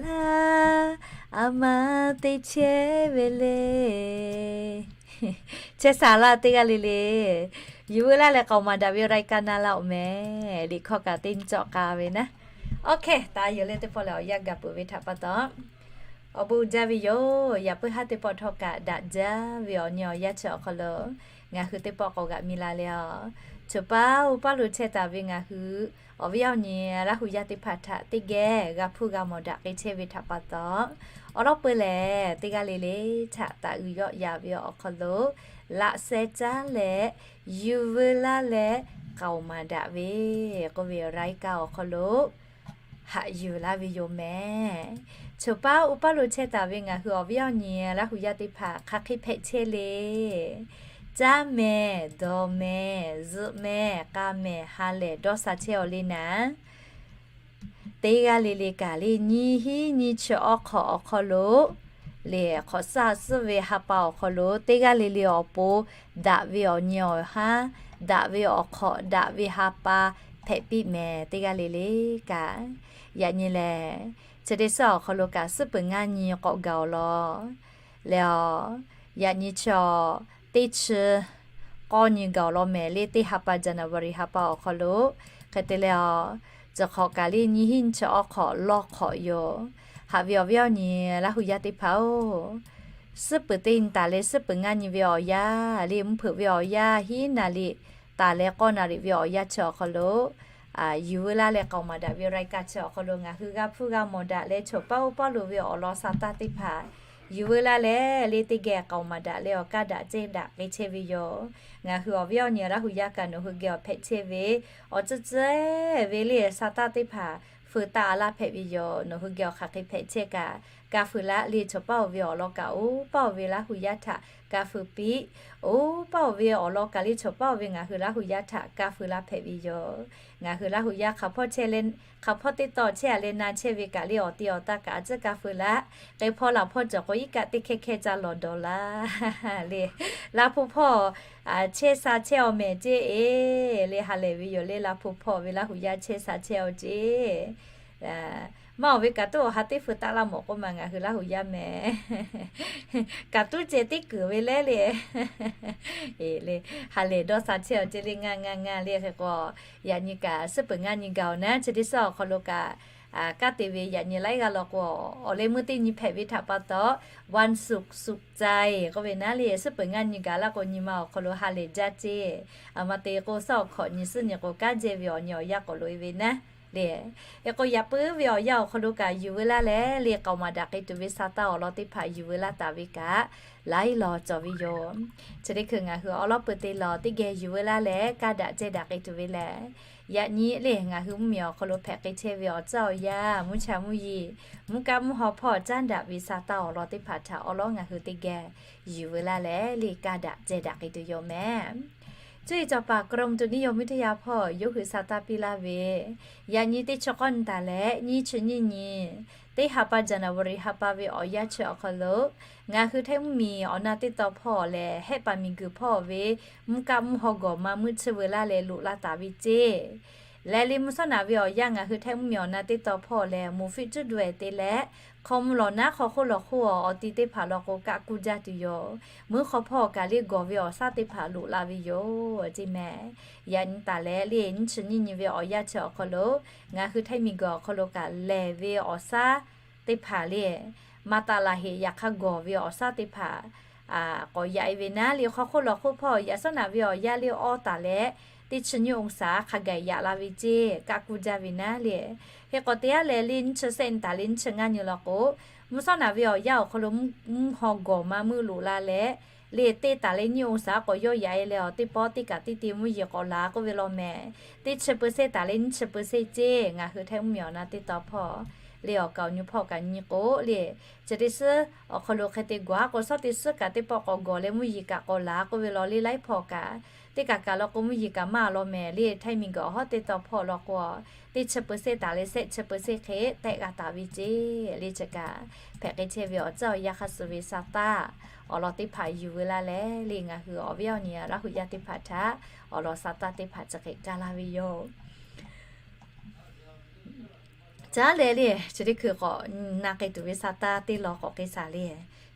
laˇ, a ma te chehˇ ve le. Chehˇ sha laˇ teˇ g'aˇ le le. Yuˬ veu laˇ leh k'aoˍ maˍ daꞈ ve รายการ na laˇ oˬ mehˍ. Liꞈ hkawˇ kaꞈ teˇ nyi cawˬ k'a ve naˉ. Oˇ hk'e, taˍ yoˬ le teˇ pawˆ lehˬ awˬ yanˇ gaˬ peuˬ ve htaꞈ pa taw, awˬ bon jaˇ ve yoˬ. Yaꞈ puiˉ haˉ teˇ pawˆ htawˇ kaꞈ daꞈ jaˇ ve awˬ nyi awˬ yanˇ chi awˬ hk'aw lo ngaˬ hui teˇ pawˆ k'awꞈ g'aꞈ mi la leh a, choˬ paˉ oˇ paˉ lo chehˇ taˍ ve ngaˬ hui awˬ viˉ awˬ nyi Laˇ hu yaˇ teˇ hpaˍ htaꞈ teˇ geh g'a hpuˇ g'a mawˬ daꞈ k'ai chehˇ ve htaꞈ pa taw, awˉ lawˉ peu leh teˇ g'aˇ le le htaꞈ taꞈ uiˍ yawˆ yan ve awˬ hk'aw lo laꞈ sheh caˉ leh yuˬ veu laˇ leh k'aoˍ maˍ daꞈ ve k'oˆ ve รายการ awˬ hk'aw lo haꞈ yuˬ laˇ ve yoˬ mehˍ. Choˬ paˉ oˇ paˉ lo chehˇ taˍ ve ngaˬ hui awˬ viˉ awˬ nyi Laˇ hu yaˇ teˇ hpaˍ hk'aˬ hk'e hpehꞈ chehˇ le. Caˇ mehˍ, dawˬ mehˍ, zuhꞈ mehˍ, k'a mehˍ, ha lehˬ dawˇ sha chehˇ aw le naˉ, teˇ g'aˇ le le kaꞈ le nyiˇ hinˉ nyiˇ chi awˉ hk'awꞈ awˬ hk'aw lo le hk'awꞈ suhˉ suhˉ ve ha pa awˬ hk'aw lo teˇ g'aˇ le le awˬ pon daꞈ ve awˬ nyi awˬ haˉ, daꞈ ve awˬ hk'awꞈ, daꞈ ve ha pa hpehꞈ piˇ mehˍ. Teˇ g'aˇ le le kaꞈ, yaꞈ nyi lehˬ, chi teˇ suhˉ awˬ hk'aw lo kaꞈ suhˉ peuˬ ngaˇ nyi k'awꞈ gaˬ awˬ lawn leh a, yaꞈ nyi chi teˇ chi k'awˇ nyi gaˬ awˬ lawn mehˍ le. Teˇ ha pa January ha pa awˬ hk'aw lo hk'e te leh, a, tcuh hk'awꞈ kaˬ le nyiˇ hinˉ nyiˇ chi awˇ hk'awꞈ lawˇ hk'awꞈ yoˬ. Haꞈ ve awˬ viˉ awˬ nyi Laˇ hu yaˇ teˇ hpaˍ-oˬ, suhˉ peuˬ teˇ nyi taˍ leh suhˉ peuˬ ngaˇ nyi ve awˬ yanˇ le, mvuhˇ hpeuꞈ ve awˬ yanˇ hiˉ naˍ riˍ taˍ leh k'awˇ naˍ riˍ ve awˬ yanˇ chi awˬ hk'aw lo, a, yuˬ veu laˇ leh k'aoˍ maˍ daꞈ ve รายการ chi awˬ hk'aw lo ngaˬ hui g'a hpuˇ g'a mawˬ daꞈ leh choˬ paˇ oˇ paˇ lo ve awˬ lawn sa taˇ teˇ hpaˍ yuˬ veu laˇ leh le teˇ geh k'aoˍ maˍ daꞈ leh awˬ kaˇ daꞈ cehˇ daꞈ k'ai chehˇ ve yoˬ. Ngaˬ hui awˬ viˉ awˬ nyi Laˇ hu yaˇ kaꞈ nawˬ hui geh awˬ hpehꞈ chehˇ ve awˬ tcuhˇ tcuhˇ ve le sa taˇ teˇ hpaˍ feu taˆ a laˇ hpehꞈ ve yoˬ. Nawˬ hui geh awˬ hk'aˬ hk'e hpehꞈ chehˇ kaꞈ, ka feu laˇ le choˬ paˇ oˇ ve awˬ lawn kaꞈ oˇ paˇ oˇ ve Laˇ hu yaˇ htaꞈ ka feu piˇ. Oˇ paˇ oˇ ve awˬ lawn kaꞈ le choˬ paˇ oˇ ve ngaˬ hui Laˇ hu yaˇ htaꞈ ka feu laˇ hpehꞈ ve yoˬ. Ngaˬ hui Laˇ hu yaˇ hk'aˬ hpawˇ chehˇ le, hk'aˬ hpawˇ teˇ taw chehˇ a leh na chehˇ ve kaꞈ le awˬ te awˬ ta kaꞈ a tcuhˉ ka feu laˇ. K'e hpawˇ laˬ hpawˇ cawˬ k'o iˉ kaˆ teˇ hkehˇ hkehˇ ca lawˬ dawˬ laˇ le. Laˇ hpu hpawˇ chehˇ sha chehˇ aw mehˍ ceˇ e le ha lehˬ ve yoˬ le. Laˇ hpu hpawˇ ve Laˇ hu yaˇ chehˇ sha chehˇ aw ceˇ. Maˇ awˬ ve kaꞈ tuˉ awˬ ha teˇ feu taˆ laˇ mawˬ k'oˆ ma ngaˬ hui Laˇ hu yaˇ mehˍ. Kaꞈ tuˉ ceh teˇ kuiˬ ve lehˉ le. E le, ha lehˬ dawˇ sha chehˇ aw ceˇ le ngaˇ ngaˇ ngaˇ le hk'e k'o, yaꞈ nyi kaꞈ suhˉ peuˬ ngaˇ nyi gaˬ awˬ naˉ chi teˇ suhˉ awˬ hk'aw lo kaꞈ, kaˇ te ve yaꞈ nyi laiˉ g'aˇ law k'o, awˬ leh meuˇ teˇ nyi hpehꞈ ve htaꞈ pa taw, วันศุกร์ สุขใจ k'oˆ ve naˉ le, suhˉ peuˬ ngaˇ nyi gaˬ laˇ k'o nyi ma awˬ hk'aw lo ha lehˬ jaˇ ceˇ. A ma te k'o suhˉ awˬ hkawꞈ nyi suhˉ nyi k'o kanˉ jehˇ ve awˬ nyi awˬ yanˇ k'awꞈ loꞈ e ve naˉ le. Hk'e k'o yaꞈ puiˉ ve awˬ yanˇ awˬ hk'aw lo kaꞈ yuˬ veu laˇ leh le k'aoˍ maˍ daꞈ k'ai tuˬ ve sa taˇ awˬ lawn teˇ hpaˍ yuˬ veu laˇ taˍ ve kaꞈ laiˉ law cawˬ ve yoˬ. Chi teˇ hkui ngaˬ hui awˉ lawˉ peu te lawˬ teˇ geh yuˬ veu laˇ leh kaˇ daꞈ cehˇ daꞈ k'ai tuˬ ve lehˬ, yaꞈ nyi le ngaˬ hui mvuhˇ miˬ awˬ hk'aw lo hpehꞈ k'ai chehˇ ve awˬ tcuhˉ awˬ yanˇ mvuhˇ cha mvuhˇ yeˬ, mvuhˇ kaˆ mvuhˇ haw hpawˇ caˉ daꞈ ve sa taˇ awˬ lawn teˇ hpaˍ htaꞈ awˉ lawˉ ngaˬ hui teˇ geh yuˬ veu laˇ leh le kaˇ daꞈ cehˇ daꞈ k'ai tuˬ yoˬ mehˍ. Cuˇ yiˍ cawˬ paˍ กรมอุตุนิยมวิทยา hpawˇ yawˇ hui sa taˇ piˇ laˇ ve, yaꞈ nyi teˇ chi k'awˇ nyi taˍ leh nyiˇ chi nyiˇ nyi, teˇ ha pa January ha pa ve awˬ yanˇ chi awˬ hk'aw lo ngaˬ hui Htaiˇ mvuhˇ miˬ awˬ na teˇ taw hpawˇ lehˬ, Hehˆ paˍ miˬ guiˬ hpawˇ ve mvuhˇ kaˆ mvuhˇ haw gawˬ ma meuˇ chi veu laˇ leh loꞈ laˇ taˍ ve ceˇ. Leh le mvuhˇ shawˉ naꞈ ve awˬ yanˇ ngaˬ hui Htaiˇ mvuhˇ miˬ awˬ na teˇ taw hpawˇ lehˬ, moˍ fiˆ cuˉ daweh te leh hk'aw mvuh lawˬ naˉ hk'aw hk'oˆ lawˬ hk'oˆ awˬ ti teˇ hpaˍ law k'o kaˆ kuˇ jaˇ tuˬ yoˬ. Meuˇ hk'aw hpawˇ kaꞈ le gawˬ ve awˬ shaˉ teˇ hpaˍ loꞈ la ve yoˬ ceˇ mehˍ. Yaꞈ nyi taˍ leh le nyiˇ chi nyiˇ nyi ve awˬ yanˇ chi awˬ hk'aw lo ngaˬ hui Htaiˇ miˬ guiˬ awˬ hk'aw lo kaꞈ lehˬ ve awˬ shaˉ teˇ hpaˍ le, maˍ taˍ laˬ heꞈ yaꞈ hk'aˇ gawˬ ve awˬ shaˉ teˇ hpaˍ k'awꞈ yaꞈ e ve naˉ le, hk'aw hk'oˆ lawˬ hk'oˆ hpawˇ yaꞈ shawˉ naꞈ ve awˬ yanˇ le awˇ taˍ leh teˇ chi nyiˇ องศา hk'a gaˬ yaꞈ la ve ceˇ, kaˆ kuˇ jaˇ ve naˉ le. Hk'e k'awꞈ te aˉ leh le nyiˇ chi sehˆ nyi taˍ leh nyiˇ chi ngaˇ nyi law k'o, mvuhˇ shawˉ naꞈ ve awˬ yanˇ awˬ hk'aw lo mvuhˇ haw gawˬ ma meuˇ loꞈ la leh le teˇ taˍ leh nyiˇ องศา k'awꞈ yawˇ yaꞈ e leh awˬ teˇ pawˆ teˇ kaꞈ teˇ te mvuhˇ yeˬ k'awꞈ laˬ k'oˆ ve law mehˍ. Teˇ chi เปอร์เซ็นต์ taˍ leh nyiˇ chi เปอร์เซ็นต์ ceˇ ngaˬ hui Htaiˇ mvuhˇ miˬ awˬ na teˇ taw hpawˇ le awˬ kaˍ awˬ nyi hpawˇ kaꞈ nyi k'o le, chi teˇ suhˉ awˬ hk'aw lo hk'e te gawˬ aˉ k'o shawˉ teˇ suhˉ kaꞈ teˇ pawˆ k'awꞈ gawˬ leh mvuhˇ yeˬ kaꞈ k'awꞈ laˬ k'oˆ ve law le laiˉ hpawˇ kaꞈ teˇ kaꞈ kaꞈ law k'o mvuhˇ yeˬ kaꞈ maˇ law mehˍ le. Htaiˇ miˬ guiˬ awˬ hawˉ teˇ taw hpawˇ law k'o teˇ chi เปอร์เซ็นต์ taˍ leh sehˆ chi เปอร์เซ็นต์ hk'e tehˆ g'a taˍ ve ceˇ le. Chi kaꞈ hpehꞈ k'ai chehˇ ve awˬ tcuhˉ awˬ yanˇ hk'a suh ve sa taˇ awˬ lawn teˇ hpaˍ yuˬ veu laˇ leh le ngaˬ hui awˬ viˉ awˬ nyi Laˇ hu yaˇ teˇ hpaˍ htaꞈ awˬ lawn sa taˇ teˇ hpaˍ chi hk'e kaˇ laˇ ve yoˬ. Caˉ leh le chi teˇ hkui k'awꞈ na k'ai tuˬ ve sa taˇ teˇ lawn k'awꞈ k'ai shaˍ le.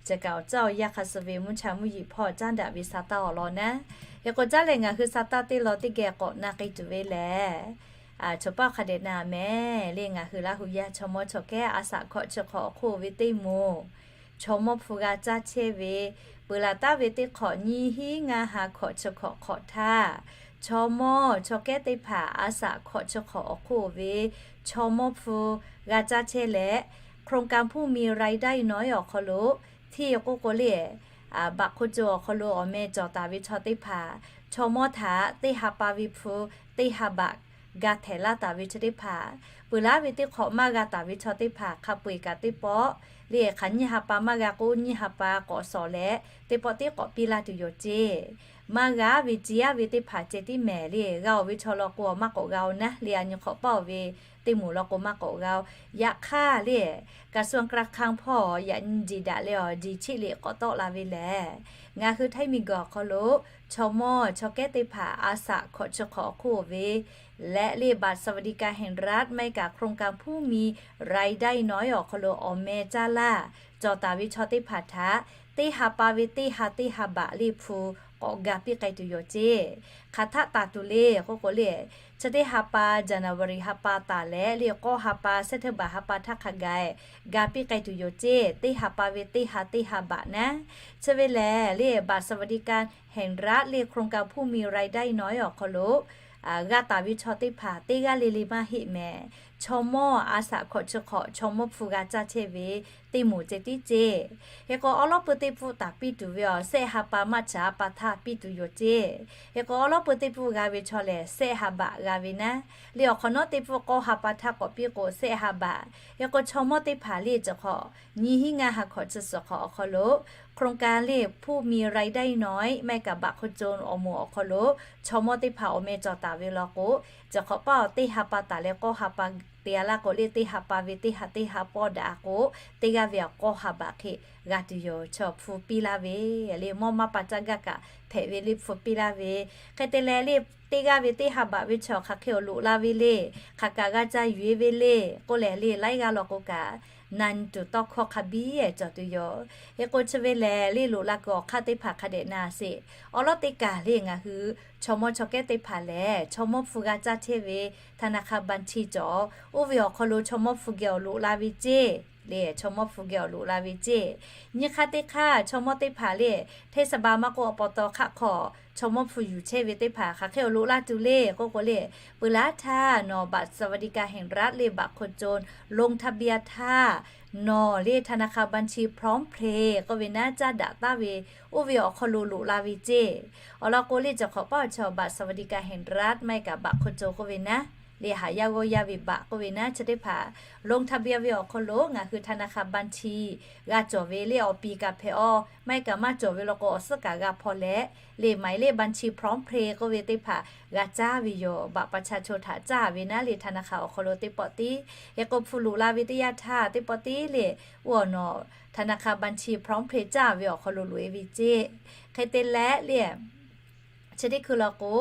Chi kaꞈ awˬ tcuhˉ awˬ yanˇ hk'a suh ve mvuhˇ cha mvuhˇ yeˬ hpawˇ caˉ daꞈ ve sa taˇ awˬ lawn naˉ. Hk'e k'o caˉ leh ngaˬ hui sa taˇ teˇ lawn teˇ geh k'awꞈ na k'ai tuˬ ve lehˬ, a, choˬ paˇ hk'a dehꞈ na mehˍ le. Ngaˬ hui Laˇ hu yaˇ chaw mawˇ chaw kehˉ a shaꞈ hkawꞈ chi hk'awꞈ awˬ hk'oˆ ve teˇ moˍ chaw mawˇ hpu g'a caˇ chehˇ ve, peuˬ laˬ taˉ ve teˇ hk'awꞈ nyiˇ hinˉ ngaˇ ha hkawꞈ chi hk'awꞈ hk'awꞈ htaˇ, chaw mawˇ chaw kehˉ teˇ hpaˍ a shaꞈ hkawꞈ chi hk'awꞈ awˬ hk'oˆ ve chaw mawˇ hpu g'a caˇ chehˇ leh, โครงการผู้มีรายได้น้อย awˬ hk'aw lo hteˇ k'oˆ k'o le, baꞈ hk'oˆ co awˬ hk'aw lo awˬ meh cawˬ taˍ ve chaw teˇ hpaˍ chaw mawˇ htaꞈ teˇ ha pa ve hpu teˇ ha baꞈ g'a htehꞈ laˇ taˍ ve chi teˇ hpaˍ, peuˬ laˬ ve teˇ hk'awꞈ maˇ g'a taˍ ve chaw teˇ hpaˍ hk'a peu eˬ kaꞈ teˇ pawˆ le hk'aˬ nyiˇ ha pa maˇ g'a k'o nyiˇ ha pa k'awꞈ shawˍ leh teˇ pawˆ teˇ k'awꞈ piˇ laˇ tuˬ yoˬ ceˇ. Maˇ g'a ve ci aˉ ve teˇ hpaˍ ceh tiˉ mehˍ le. G'a oˬ ve chaw law k'o maˇ k'awꞈ g'a oˬ naˉ le. A nyi hk'awꞈ paˇ oˬ ve teˇ moˍ law k'o maˇ k'awꞈ g'a oˬ. Yaꞈ hk'aˇ le กระทรวงการคลัง hpawˇ yaꞈ nyi jeˬ daꞈ leh awˬ jeˬ cheˆ liꞈ k'awꞈ tawˆ la ve lehˬ, ngaˬ hui Htaiˇ miˬ guiˬ awˬ hk'aw lo chaw mawˇ chaw kehˉ teˇ hpaˍ a shaꞈ hkawꞈ chi hk'awꞈ awˬ hk'oˆ ve leh le บัตรสวัสดิการแห่งรัฐ maˇ heˆ kaꞈ โครงการผู้มีรายได้น้อย awˬ hk'aw lo awˬ meh caˇ laˇ cawˬ taˍ ve chaw teˇ hpaˍ htaꞈ teˇ ha pa ve teˇ ha teˇ ha baꞈ le hpu k'awꞈ ga piˇ k'ai tuˬ yoˬ ceˇ. Hk'aˬ htaˆ taˍ tuˬ le k'oˆ k'o le, chi teˇ ha pa January ha pa taˍ leh le k'awˇ ha pa September ha pa htaˇ hk'a gaˬ ga piˇ k'ai tuˬ yoˬ ceˇ. Teˇ ha pa ve teˇ ha teˇ ha baꞈ naˉ. Chi ve lehˬ le บัตรสวัสดิการแห่งรัฐ le โครงการผู้มีรายได้น้อย awˬ hk'aw lo g'a taˍ ve chaw teˇ hpaˍ teˇ g'aˇ le le maˇ heˆ mehˍ. Chaw mawˇ a shaꞈ hkawꞈ chi hk'awꞈ chaw mawˇ hpu g'a caˇ chehˇ ve teˇ moˍ ceh tiˉ ceˇ. Hk'e k'o awˉ lawˉ peu teˇ pfuhˆ taˍ piˇ tuˬ ve awˬ sehˆ ha pa March ha pa htaˇ piˇ tuˬ yoˬ ceˇ. Hk'e k'o awˉ lawˉ peu teˇ pfuhˆ g'a ve chaw lehˬ sehˆ ha baꞈ g'a ve naˉ. Le awˬ hk'awꞈ nawˉ teˇ pfuhˆ k'awˇ ha pa htaˇ k'awꞈ piˇ k'o sehˆ ha baꞈ. Hk'e k'o chaw mawˇ teˇ hpaˍ le cawˬ hk'awꞈ nyiˇ hinˉ ngaˇ ha hkawꞈ chi suhˍ hk'awꞈ awˬ hk'aw lo โครงการ le ผู้มีรายได้น้อย maˇ heˆ kaꞈ บัตรคนจน awˬ moˍ awˬ hk'aw lo chaw mawˇ teˇ hpaˍ awˬ meh cawˬ taˍ ve law k'o, cawˬ hk'awꞈ paˇ awˬ teˇ ha pa taˍ leh k'awˇ ha pa te a laˇ k'o le teˇ ha pa ve teˇ ha teˇ ha pawˆ daꞈ k'o, teˇ g'aˇ ve awˬ k'awˇ ha baꞈ hk'e g'a tuˬ yoˬ. Chaw hpu piˇ laˇ ve le mawˇ maˇ pa caˇ gaˇ kaꞈ hpehꞈ ve le hpu piˇ laˇ ve. Hk'e te leh le teˇ g'aˇ ve teˇ ha baꞈ ve chaw hk'aˬ hk'e awˬ loꞈ la ve le, hk'aˬ kaꞈ g'a caˇ yuˬ e ve le k'oˆ lehˬ le laiˉ g'aˇ law k'o kaꞈ na nyi tuˬ tawˇ hkawˇ hk'a biˇ cawˬ tuˬ yoˬ. Hk'e k'o chi ve lehˬ le loꞈ la kuiˬ awˬ hk'aˇ teˇ hpaˍ hk'a dehꞈ na sheˍ. Awˉ lawˉ teˇ kaˬ le ngaˬ hui chaw mawˇ chaw kehˉ teˇ hpaˍ lehˬ chaw mawˇ hpu g'a caˇ chehˇ ve ธนาคารบัญชี cawˬ. Oˇ ve awˬ hk'aw lo chaw mawˇ hpu geh awˬ loꞈ la ve ceˇ le chaw mawˇ hpu geh awˬ loꞈ la ve ceˇ. Nyi hk'aˇ teˇ hk'aˇ chaw mawˇ teˇ hpaˍ le เทศบาล maˇ k'oˆ อบต. hk'aˆ hk'aw chaw mawˇ hpu yuˬ chehˇ ve teˇ hpaˍ hk'aˬ hk'e awˬ loꞈ la tuˬ le k'oˆ k'o le, peuˬ laˇ htaˇ nawˬ บัตรสวัสดิการแห่งรัฐ le บัตรคนจน ลงทะเบียน htaˇ nawˬ le ธนาคารบัญชี พร้อมเพย์ k'oˆ ve naˉ caˇ daꞈ taˍ ve oˇ ve awˬ hk'aw lo loꞈ la ve ceˇ. Awˬ lawn k'o le cawˬ hk'awꞈ paˇ awˬ chaw บัตรสวัสดิการแห่งรัฐ maˇ heˆ kaꞈ บัตรคนจน k'oˆ ve naˉ le haˍ yaˇ g'awˇ yaˇ ve baꞈ k'oˆ ve naˉ chi teˇ hpaˍ ลงทะเบียน ve awˬ hk'aw lo ngaˬ hui ธนาคารบัญชี g'a cawˬ ve le awˬ piˍ kaꞈ hpehꞈ aw, maˇ heˆ kaꞈ maˇ cawˬ ve law k'o awˬ suhˉ kaꞈ g'a hpaw leh le หมายเลขบัญชี พร้อมเพย์ k'oˆ ve teˇ hpaˍ g'a caˇ ve yoˬ. Baꞈ pa cha cho htaꞈ caˇ ve naˉ le ธนาคาร awˬ hk'aw lo teˇ pawˆ tiˉ. Hk'e k'o hpu loꞈ la ve teˇ yanˇ htaˇ teˇ pawˆ tiˉ le oˇ awˬ nawˬ ธนาคารบัญชี พร้อมเพย์ caˇ ve awˬ hk'aw lo loꞈ e ve ceˇ. Hk'e te leh le chi teˇ hkui law k'o,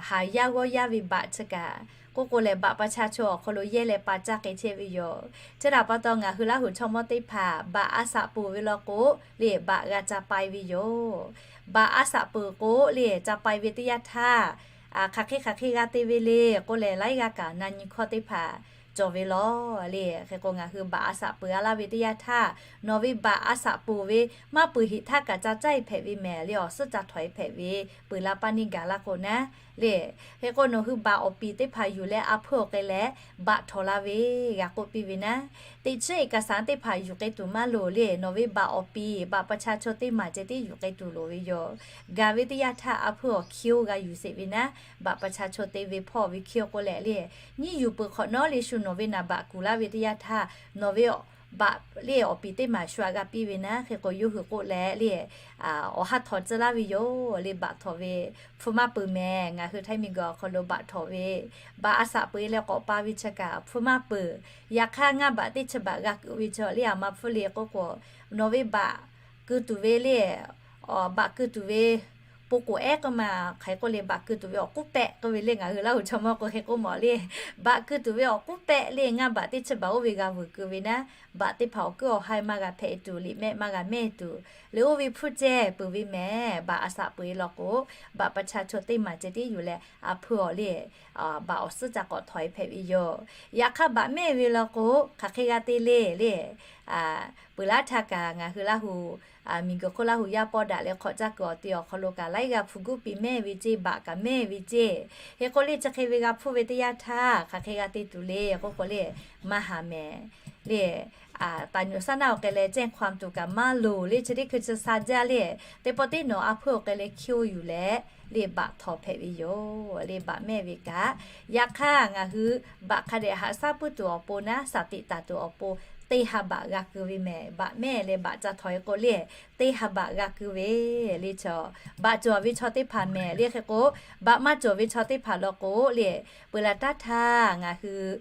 haˍ yaˇ g'awˇ yaˇ ve baꞈ chi kaꞈ k'oˆ k'o lehˬ บัตรประชาชน awˬ hk'aw lo yehˇ leh pa caˇ k'ai chehˇ ve yoˬ. Chi htaꞈ pa taw ngaˬ hui Laˇ huˍ chaw mawˇ teˇ hpaˍ baꞈ a shaꞈ peuˬ ve law k'o le baꞈ g'a ca pai ve yoˬ. Baꞈ a shaꞈ peuˬ k'o le ca pai ve teˇ yanˇ htaˇ, hk'aˬ hk'e hk'aˬ hk'e g'a te ve le k'oˆ leh laiˉ g'aˇ kaꞈ na nyi hkawˇ teˇ hpaˍ cawˬ ve law le. Hk'e k'o ngaˬ hui baꞈ a shaꞈ peuˬ a laˇ ve teˇ yanˇ htaˇ nawˬ ve baꞈ a shaꞈ peuˬ ve maˇ peuˬ heꞈ htaˇ kaꞈ ca caˇ e hpehꞈ ve mehˍ le awˬ suhˉ ca htawꞈ e hpehꞈ ve peuˬ la paˇ neˇ gaˬ laˇ k'o naˉ le. Hk'e k'o nawˬ hui baꞈ awˬ piˍ teˇ hpaˍ yuˬ leh a hpuiˇ awˬ k'ai leh baꞈ htawꞈ la ve g'a k'oˆ piˇ ve naˉ, teꞈ chiˉ เอกสาร teˇ hpaˍ yuˬ k'ai tuˬ maˇ loˍ le. Nawˬ ve baꞈ awˬ piˍ บัตรประชาชน teˇ maˬ ceh tiˉ yuˬ k'ai tuˬ loˍ ve yoˬ. Gaˬ ve teˇ yanˇ htaˇ a hpuiˇ awˬ hkiˇ oˇ g'a yuˬ sheˍ ve naˉ, บัตรประชาชน te ve hpawˇ ve hkiˇ oˇ k'oˆ leh le nyiˇ yuˬ peuˬ hk'awꞈ nawˉ le shu nawˬ ve naˍ baꞈ kuˬ laˇ ve teˇ yanˇ htaˇ nawˬ ve baꞈ le awˬ piˍ teˇ maˬ shu aꞈ g'a piˇ ve naˉ. Hk'e k'o yawˇ hui k'oˆ leh le awˬ ha htawꞈ tcuh laˇ ve yoˬ le baꞈ htawꞈ ve hpu maˇ peuˬ mehˍ. Ngaˬ hui Htaiˇ miˬguiˬ awˬ hk'aw lo baꞈ htawꞈ ve baꞈ a shaꞈ peuˬ e leh k'awꞈ pa ve chi kaꞈ hpu maˇ peuˬ. Yaꞈ hk'aˇ ngaˇ baꞈ teˇ chi baꞈ g'a keu ve chi le a ma hpfuhˇ le k'oˆ k'o nawˬ ve baꞈ keu tuˬ ve le baꞈ keu tuˬ ve po k'oˍ ehˉ k'oˆ ma hk'aˬ hk'e k'oˆ le baꞈ keu tuˬ ve awˬ k'uˉ pehˆ k'oˆ ve le ngaˬ hui Laˇ huˍ chaw mawˇ k'o hk'e k'oˆ mawˬ le. Baꞈ keu tuˬ ve awˬ k'uˉ pehˆ le ngaˇ baꞈ teˇ chi baꞈ oˇ ve g'a vuiˬ keu ve naˉ, baꞈ teˇ hpaˍ awˬ kuiˉ awˬ haiˇ maˇ g'a hpehꞈ tuˬ, liꞈ mehˆ maˇ g'a mehˇ tuˬ le oˇ ve hpfuhˇ ceh peuˬ ve mehˍ. Baꞈ a shaꞈ peuˬ e law k'o baꞈ ประชาชน teˇ maˬ ceh tiˉ yuˬ leh a hpuiˇ awˬ le baꞈ awˬ suhˉ ca k'awꞈ htawꞈ e hpehꞈ ve yoˬ. Yaꞈ hk'aˇ baꞈ mehˇ ve law k'o hk'aˬ hk'e g'a te le le peuˬ laˇ htaˇ kaꞈ ngaˬ hui Laˇ huˍ miˬguiˬ hk'oˆ Laˇ huˍ yaˇ pawˇ daꞈ leh hk'awꞈ caˇ kuiˬ awˬ te awˬ hk'aw lo kaꞈ laiˉ g'a hpu guˇ piˍ mehˇ ve ceˇ, baꞈ kaꞈ mehˇ ve ceˇ. Hk'e k'o le chi hk'e ve g'a hpfuhˇ ve teˇ yanˇ htaˇ hk'aˬ hk'e g'a te tuˬ le k'oˆ k'o le maˇ haˍ mehˍ le. Taˍ nyuꞈ saˉ naˆ awˬ k'ai leh แจ้งความ tuˬ kaꞈ maˇ loˍ le chi teˇ hkui chi sha jaˇ le. Teˇ pawˆ teˇ nawˬ a hpuiˇ awˬ k'ai leh hkiˇ oˇ yuˬ leh le baꞈ htawꞈ hpehꞈ ve yoˬ le baꞈ mehˇ ve kaꞈ. Yaꞈ hk'aˇ ngaˬ hui baꞈ hk'a dehꞈ haꞈ shaˉ puiˉ tuˬ awˬ pon naˉ shaˍ tiꞈ taˍ tuˬ awˬ pon teˇ ha baꞈ g'a keu ve mehˍ. Baꞈ mehˇ leh baꞈ ca htawꞈ e k'o le teˇ ha baꞈ g'a keu ve le chaw baꞈ cawˬ ve chaw teˇ hpaˍ mehˍ le. Hk'e k'o baꞈ maˇ cawˬ ve chaw teˇ hpaˍ law k'o le peuˬ laˇ taˉ htaˇ ngaˬ hui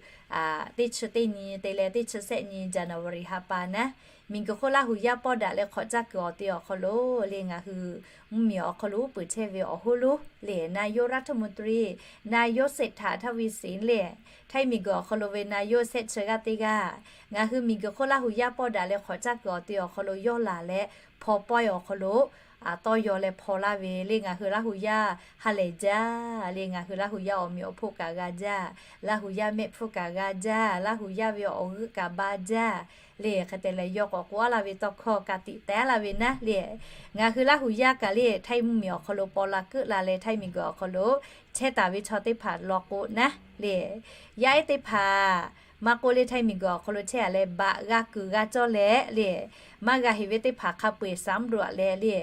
teˇ chi teˇ nyi te leh teˇ chi sehˆ nyi January ha pa naˉ miˬguiˬ hk'oˆ Laˇ huˍ yaˇ pawˇ daꞈ leh hk'awꞈ caˇ kuiˬ awˬ te awˬ hk'aw lo le ngaˬ hui mvuhˇmiˬ awˬ hk'aw lo uˉ peunˍ chehˇ ve awˬ hoˉ lonˉ le นายกรัฐมนตรี นายกเศรษฐา ทวีสิน le Htaiˇ miˬguiˬ awˬ hk'aw lo ve นายก shehˆ chi g'aˇ teˇ g'aˇ ngaˬ hui miˬguiˬ hk'oˆ Laˇ huˍ yaˇ pawˇ daꞈ leh hk'awꞈ caˇ kuiˬ awˬ te awˬ hk'aw lo yawˇ laˬ leh hpaw pawehˇ awˬ hk'aw lo tawˇ yaw leh hpaw laˇ ve le. Ngaˬ hui Laˇ hu yaˇ ha lehˬ jaˇ le. Ngaˬ hui Laˇ hu yaˇ awˬ meꞈ awˬ hponˇ kaꞈ g'a jaˇ, Laˇ hu yaˇ mehˆ hpfuhˇ kaꞈ g'a jaˇ, Laˇ hu yaˇ ve awˬ g'euˆ kaꞈ ba jaˇ le. Hk'e te leh, yawˇ k'awꞈ k'oˆ laˇ ve tawˇ hkawˇ ka tiꞈ teh laˇ ve naˉ le, ngaˬ hui Laˇ hu yaˇ kaꞈ le, Htaiˇ mvuhˇmiˬ awˬ hk'aw lo paw la keuˆ la leh, Htaiˇ miˬguiˬ awˬ hk'aw lo chehˇ taˍ ve chaw teˇ hpaˍ law k'o naˉ le, yaˇ ehˉ teˇ hpaˍ maˇ k'oˆ le, Htaiˇ miˬguiˬ awˬ hk'aw lo chehˇ a leh, baꞈ g'a kuiˬ g'a cawˇ leh le, maˇ g'a heꞈ ve teˇ hpaˍ hk'a peu eˬ สำรวจ leh le,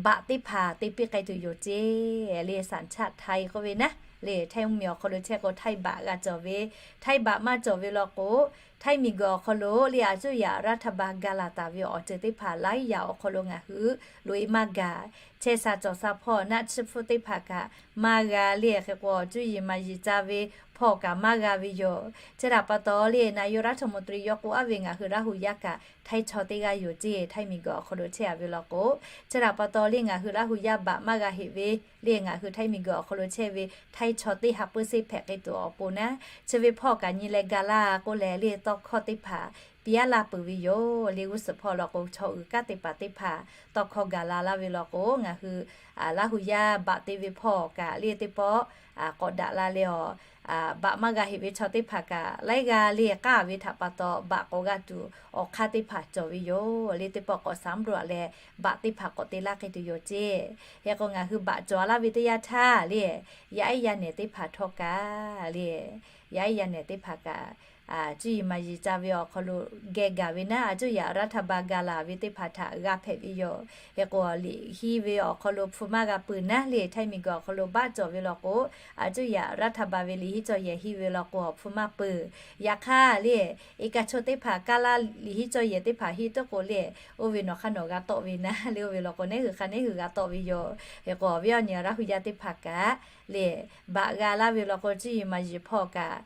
baꞈ teˇ hpaˍ te piˇ k'ai tuˬ yoˬ ceˇ le. สัญชาติไทย k'oˆ ve naˉ le, Htaiˇ mvuhˇmiˬ awˬ hk'aw lo chehˇ k'o, Htaiˇ baꞈ g'a cawˬ ve, Htaiˇ baꞈ maˇ cawˬ ve law k'o, Htaiˇ miˬguiˬ awˬ hk'aw lo le, a cuˇ yaꞈ รัฐบาล ga laˬ taˍ ve awˬ ceuˬ teˇ hpaˍ laiˉ yaꞈ awˬ hk'aw lo ngaˬ hui loꞈ e maˇ gaˬ. Chehˇ sha cawˬ sha hpawˇ naˆ tsuhˇ hpfuhˇ teˇ hpaˍ kaꞈ maˇ g'a le. Hk'e k'o, cuˇ yiˍ maˍ yiˍ ca ve hpawˇ kaꞈ maˇ g'a ve yoˬ. Chi htaꞈ pa taw le, นายกรัฐมนตรี yawˇ k'oˆ a ve, ngaˬ hui Laˇ hu yaˇ kaꞈ Htaiˇ chaw teˇ g'aˇ yoˬ ceˇ, Htaiˇ miˬguiˬ awˬ hk'aw lo chehˇ a ve law k'o. Chi htaꞈ pa taw le, ngaˬ hui Laˇ hu yaˇ baꞈ maˇ g'a heꞈ ve le, ngaˬ hui Htaiˇ miˬguiˬ awˬ hk'aw lo chehˇ ve Htaiˇ chaw teˇ ha puiˉ seˉ hpehꞈ k'ai tuˬ awˬ pon naˉ, chi ve hpawˇ kaꞈ nyi leh ga laˇ k'oˆ leh le, tawˇ hkawˇ teˇ hpaˍ piˇ aˉ laˇ peuˬ ve yoˬ le. G'uˇ suhˍ hpawˇ law k'o, chaw uiˍ kanˉ teˇ hpaˍ teˇ hpaˍ tawˇ hkawˇ gaˬ la laˇ ve law k'o, ngaˬ hui Laˇ hu yaˇ baꞈ te ve hpawˇ kaꞈ le, teˇ pawˆ k'awꞈ daꞈ la leh, a, baꞈ maˇ g'a heꞈ ve chaw teˇ hpaˍ kaꞈ laiˉ g'aˇ le k'aˇ ve htaꞈ pa taw, baꞈ k'awꞈ g'a tuˬ awˬ hk'aˇ teˇ hpaˍ cawˬ ve yoˬ le. Teˇ pawˆ k'awꞈ สำรวจ leh, baꞈ teˇ hpaˍ k'awꞈ te laˇ k'ai tuˬ yoˬ ceˇ. Hk'e k'o, ngaˬ hui baꞈ cawˬ laˇ ve teˇ yanˇ htaˇ le, yaˇ ehˉ yaˇ nehˬ teˇ hpaˍ htawˇ kaꞈ le, yaˇ ehˉ yaˇ nehˬ teˇ hpaˍ kaꞈ, a, cuˇ yiˍ maˍ yiˍ ca ve awˬ hk'aw lo geh gaˬ ve naˉ, a cuˇ yaꞈ รัฐบาล ga laˬ ve teˇ hpaˍ htaꞈ g'a hpehꞈ ve yoˬ. Hk'e k'o, liꞈ hiˉ ve awˬ hk'aw lo hpu maˇ g'a peuˬ naˉ le, Htaiˇ miˬguiˬ awˬ hk'aw lo baˆ cawˬ ve law k'o, a cuˇ yaꞈ รัฐบาล ve liꞈ hiˉ cawˇ yehˬ hiˉ ve law k'o, awˬ hpu maˇ peuˬ. Yaꞈ hk'aˇ le, eˬ kaꞈ chaw teˇ hpaˍ kaˇ laˇ liꞈ hiˉ cawˇ yehˬ teˇ hpaˍ hiˉ tuˉ k'o le, oˇ ve nawˬ hk'aˇ nawˬ g'a tawˆ ve naˉ le, oˇ ve law k'o, neˉ hui hk'aˇ neˉ hui g'a tawˆ ve yoˬ. Hk'e k'o, awˬ viˉ awˬ nyi Laˇ hu yaˇ teˇ hpaˍ kaꞈ le, baꞈ g'a laˇ ve law k'o, cuˇ yiˍ maˍ yiˍ hpawˇ kaꞈ,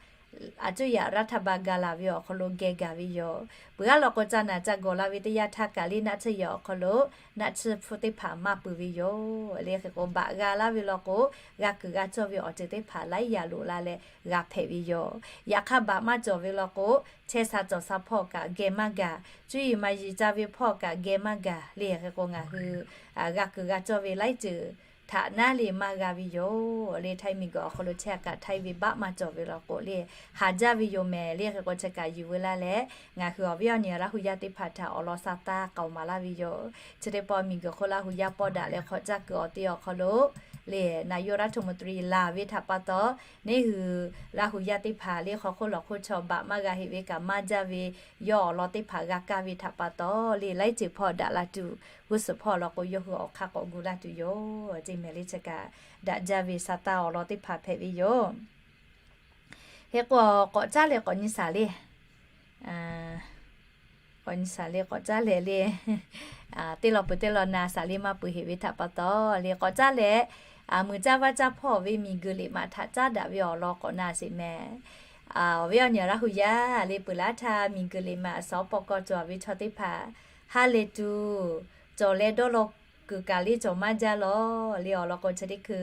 a cuˇ yaꞈ รัฐบาล ga laˬ ve awˬ hk'aw lo geh gaˬ ve yoˬ. Peuˬ aˉ law k'o, ca naˬ ca gawˬ la ve teˇ yanˇ htaˇ kaꞈ le, naˆ tsuhˇ yehˬ awˬ hk'aw lo naˆ tsuhˇ hpfuhˇ teˇ hpaˍ maˇ peuˬ ve yoˬ le. Hk'e k'o, baꞈ g'a laˇ ve law k'o, g'a kuiˬ g'a cawˇ ve awˬ ceuˬ teˇ hpaˍ laiˉ yaꞈ loꞈ la leh g'a hpehꞈ ve yoˬ. Yaꞈ hk'aˇ, baꞈ maˇ cawˬ ve law k'o, chehˇ sha cawˬ sha hpawˇ kaꞈ geh maˇ gaˬ, cuˇ yiˍ maˍ yiˍ ca ve hpawˇ kaꞈ geh maˇ gaˬ le. Hk'e k'o, ngaˬ hui g'a kuiˬ g'a cawˇ ve laiˉ ceuˬ htaꞈ naˉ le maˇ g'a ve yoˬ le. Htaiˇ miˬguiˬ awˬ hk'aw lo chehˇ kaꞈ, Htaiˇ ve baˆ maˇ cawˬ ve law k'o le, haˍ jaˇ ve yoˬ mehˍ le. Hk'e k'o, chi kaꞈ yuˬ veu laˇ leh, ngaˬ hui awˬ viˉ awˬ nyi Laˇ hu yaˇ teˇ hpaˍ htaꞈ awˬ lawn sa taˇ k'aoˍ maˍ laˇ ve yoˬ. Chi teˇ pawˆ miˬguiˬ hk'oˆ Laˇ hu yaˇ pawˆ daꞈ leh hk'awꞈ caˇ kuiˬ awˬ te awˬ hk'aw lo le, นายกรัฐมนตรี laˬ ve htaꞈ pa taw, neˉ hui Laˇ hu yaˇ teˇ hpaˍ le, hk'aw hk'oˆ lawˬ hk'oˆ chaw baꞈ maˇ g'a heꞈ ve kaꞈ maˇ jaˇ ve, yawˇ awˬ lawn teˇ hpaˍ g'a kaˇ ve htaꞈ pa taw le, laiˉ ceuˬ hpawˇ daꞈ la tuˬ, g'uˇ suhˍ hpawˇ law k'o, yawˇ hui awˬ hk'aˇ k'awꞈ gu laˇ tuˬ yoˬ ceˇ mehˍ le. Chi kaꞈ daꞈ jaˇ ve sa taˇ awˬ lawn teˇ hpaˍ hpehꞈ ve yoˬ. Hk'e k'o, k'awꞈ caˉ leh k'awꞈ nyi shaˍ le. K'awꞈ nyi shaˍ le, k'awꞈ caˉ leh le. Teˇ lawn peuˬ teˇ lawn na shaˍ le maˇ peuˬ heꞈ ve htaꞈ pa taw le, k'awꞈ caˉ leh, muiˬ caˇ vaˇ caˇ hpawˇ ve miˬguiˬ liꞈ maꞈ htaꞈ caˉ daꞈ ve awˬ lawn k'awꞈ na sheˍ mehˍ. Awˬ viˉ awˬ nyi Laˇ hu yaˇ le, peuˬ laˇ htaˇ miˬguiˬ liꞈ maꞈ suhˍ awˬ pawˆ k'aw cawˬ ve chaw teˇ hpaˍ ha lehˬ tuˬ cawˬ leh dawˇ law kuiˬ kaꞈ le cawˬ maˇ jaˇ lawˬ le. Awˬ lawn k'o, chi teˇ hkui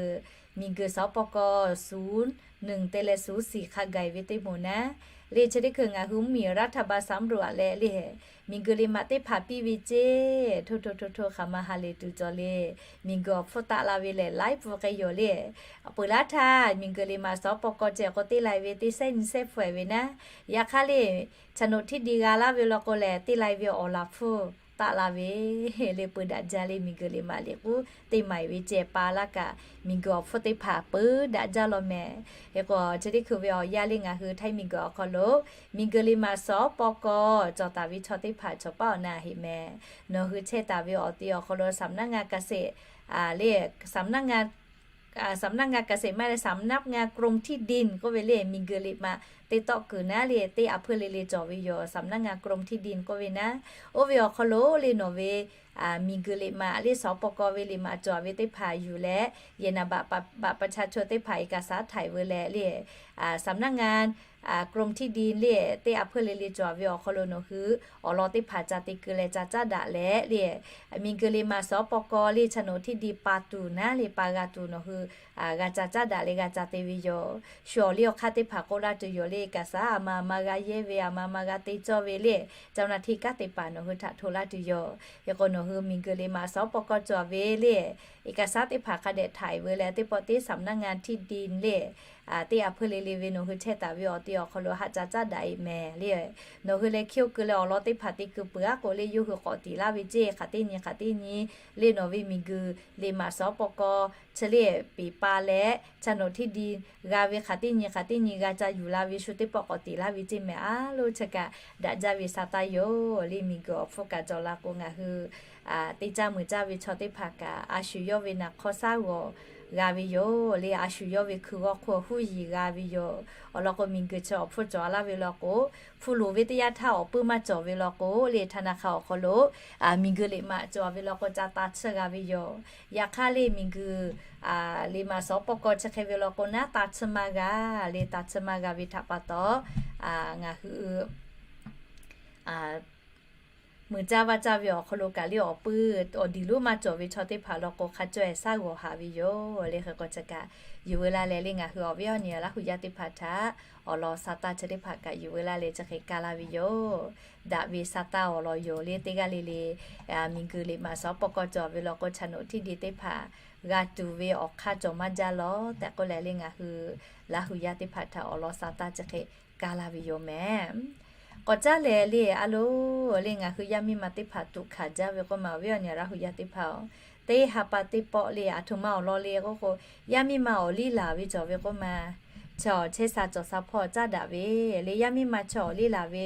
miˬguiˬ suhˍ awˬ pawˆ k'aw ศูนย์หนึ่ง te leh ศูนย์สี่ hk'a gaˬ ve teˇ moˍ naˉ le, chi teˇ hkui ngaˬ hui mvuhˇmiˬ รัฐบาล สำรวจ leh le, miˬguiˬ liꞈ maꞈ teˇ hpaˍ piˇ ve ceˇ, hto hto hto hto hk'aˬ ma ha lehˬ tuˬ cawˬ le. Miˬguiˬ awˬ hpfuhˇ taˆ la ve lehˬ laiˉ pfuhˇ k'ai yoˬ le. Peuˬ laˇ htaˇ miˬguiˬ liꞈ maꞈ suhˍ awˬ pawˆ k'aw ceh k'o, teˇ lai ve teˇ sehˉ nyi sehˉ hpfuhˇ e ve naˉ. Yaꞈ hk'aˇ le, โฉนดที่ดิน g'a laˇ ve law k'o lehˬ, teˇ lai ve awˬ laˬ hpfuhˇ taˆ la ve le. Peuˬ daꞈ jaˇ le, miˬguiˬ liꞈ maꞈ liꞈ k'uˉ teˇ maˍ e ve ceh pa laˇ kaꞈ, miˬguiˬ awˬ hpfuhˇ teˇ hpaˍ peuˬ daꞈ jaˇ lawˬ mehˍ. Hk'e k'o, chi teˇ hkui ve awˬ yanˇ le, ngaˬ hui Htaiˇ miˬguiˬ awˬ hk'aw lo miˬguiˬ liꞈ maꞈ suhˍ awˬ pawˆ k'aw cawˬ taˍ ve chaw teˇ hpaˍ cawˬ paˉ awˬ na heꞈ mehˍ. Nawˬ hui chehˇ taˍ ve awˬ ti awˬ hk'aw lo สำนักงานเกษตร le, สำนักงาน สำนักงานเกษตร maˇ leh สำนักงานกรมที่ดิน k'oˆ ve le, miˬguiˬ liꞈ maꞈ teˇ tawˆ kuiˬ naˉ le, teˇ a hpeuˇ le le cawˬ ve yoˬ. สำนักงานกรมที่ดิน k'oˆ ve naˉ, oˇ ve awˬ hk'aw lo le nawˬ ve miˬguiˬ liꞈ maꞈ le suhˍ awˬ pawˆ k'aw ve liꞈ maꞈ cawˬ ve teˇ hpaˍ yuˬ leh, yehˬ naˍ baꞈ บัตรประชาชน teˇ hpaˍ เอกสาร htaꞈ veu leh le, สำนักงาน กรมที่ดิน le teˇ a hpeuˇ le le cawˬ ve awˬ hk'aw lo nawˬ hui awˬ lawn teˇ hpaˍ ca te keu leh ca caˉ daꞈ leh le, miˬguiˬ liꞈ maꞈ suhˍ awˉ pawˇ kawˇ le โฉนดที่ดิน pa tuˬ naˉ le pa g'a tuˬ nawˬ hui g'a ca caˉ daꞈ le g'a ca te ve yoˬ. Shu awˬ liˇ awˬ hk'aˇ teˇ hpaˍ k'oˆ laˇ tuˬ yoˬ le, เอกสาร a ma ma g'a yehˇ ve, a ma ma g'a te cawˇ ve le, เจ้าหน้าที่ kanˉ te paˍ nawˬ hui htaꞈ hto laˇ tuˬ yoˬ. Hk'e k'o nawˬ hui miˬguiˬ liꞈ maꞈ suhˍ awˉ pawˇ kawˇ cawˬ ve le, เอกสาร teˇ hpaˍ hk'a dehꞈ ถ่าย ve leh teˇ pawˆ teˇ สำนักงานที่ดิน le teˇ a hpeuˇ le le ve nawˬ hui chehˇ taˍ ve awˬ ti awˬ hk'aw lo haꞈ ca caˉ daꞈ e mehˍ le. Nawˬ hui leh hkiˇ oˇ keu leh awˬ lawn teˇ hpaˍ te keu peuˬ aˉ k'o le, yawˇ hui k'awꞈ tiˍ laˇ ve ceˇ, hk'aˬ teˇ nyi hk'aˬ teˇ nyi le nawˬ ve miˬguiˬ liꞈ maꞈ suhˍ awˉ pawˇ kawˇ chi le peˍ pa leh โฉนดที่ดิน g'a ve hk'aˬ teˇ nyi hk'aˬ teˇ nyi g'a ca yuˬ la ve shu teˇ pawˆ k'awꞈ tiˍ laˇ ve ceˇ mehˍ. A loˉ chi kaꞈ daꞈ jaˇ ve sa taˇ yoˬ le. Miˬguiˬ awˬ hpfuhˇ kaꞈ cawˬ la k'o ngaˬ hui teˇ caˇ meuˬ caˇ ve chaw teˇ hpaˍ kaꞈ a shu yawˇ ve naˍ hk'awˇ shaˉ g'awˬ g'a ve yoˬ le, a shu yawˇ ve hkui g'awˇ hk'oˆ huˉ yiˍ g'a ve yoˬ. Awˬ lawn k'o miˬguiˬ chi awˬ hpfuhˇ cawˬ laˇ ve law k'o, hpu loˍ ve teˇ yanˇ htaˇ awˬ puiˉ maˇ cawˬ ve law k'o le, ธนาคาร awˬ hk'aw lo miˬguiˬ liꞈ maꞈ cawˬ ve law k'o ca ta tsuhˇ g'a ve yoˬ. Yaꞈ hk'aˇ le miˬguiˬ liꞈ maꞈ suhˍ awˉ pawˇ kawˇ chi hk'e ve law k'o naˉ ta tsuhˇ maˇ g'a le, ta tsuhˇ maˇ g'a ve htaꞈ pa taw ngaˬ hui meuˬ caˇ vaˇ caˇ ve awˬ hk'aw lo kaꞈ le awˬ puiˉ awˬ diˬ lonˉ maˇ cawˬ ve chaw teˇ hpaˍ law k'o hk'a caweh shaˉ g'awˬ haꞈ ve yoˬ le. Hk'e k'o chi kaꞈ yuˬ veu laˇ leh le ngaˬ hui awˬ viˉ awˬ nyi Laˇ hu yaˇ teˇ hpaˍ htaꞈ awˬ lawn sa taˇ chi teˇ hpaˍ kaꞈ yuˬ veu laˇ leh chi hk'e ka laˇ ve yoˬ. Daꞈ ve sa taˇ awˬ lawn yoˬ le. Teˇ g'aˇ le le miˬguiˬ liꞈ maꞈ suhˍ awˉ pawˇ kawˇ cawˬ ve law k'o โฉนดที่ดิน teˇ hpaˍ g'a tuˬ ve awˬ hk'aˇ cawˬ maˇ jaˇ law tehꞈ k'oˆ leh le ngaˬ hui Laˇ hu yaˇ teˇ hpaˍ htaꞈ awˬ lawn sa taˇ chi hk'e ka laˇ ve yoˬ mehˍ. K'awꞈ caˉ leh le a loˉ le ngaˬ hui yaˇ miˇ ma teˇ hpaˍ tuꞈ hkanˍ jaˇ ve k'oˆ ma awˬ viˉ awˬ nyi Laˇ hu yaˇ teˇ hpaˍ-oˬ, teˇ ha pa teˇ pawˆ le aˬ htoꞈ ma awˬ lawn le k'oˆ k'o, yaˇ miˇ ma awˬ liˇ laˬ ve cawˬ ve k'oˆ ma, chi awˬ chehˇ sha cawˬ sha hpawˇ caˉ daꞈ ve le. Yaˇ miˇ ma chi awˬ liˇ laˬ ve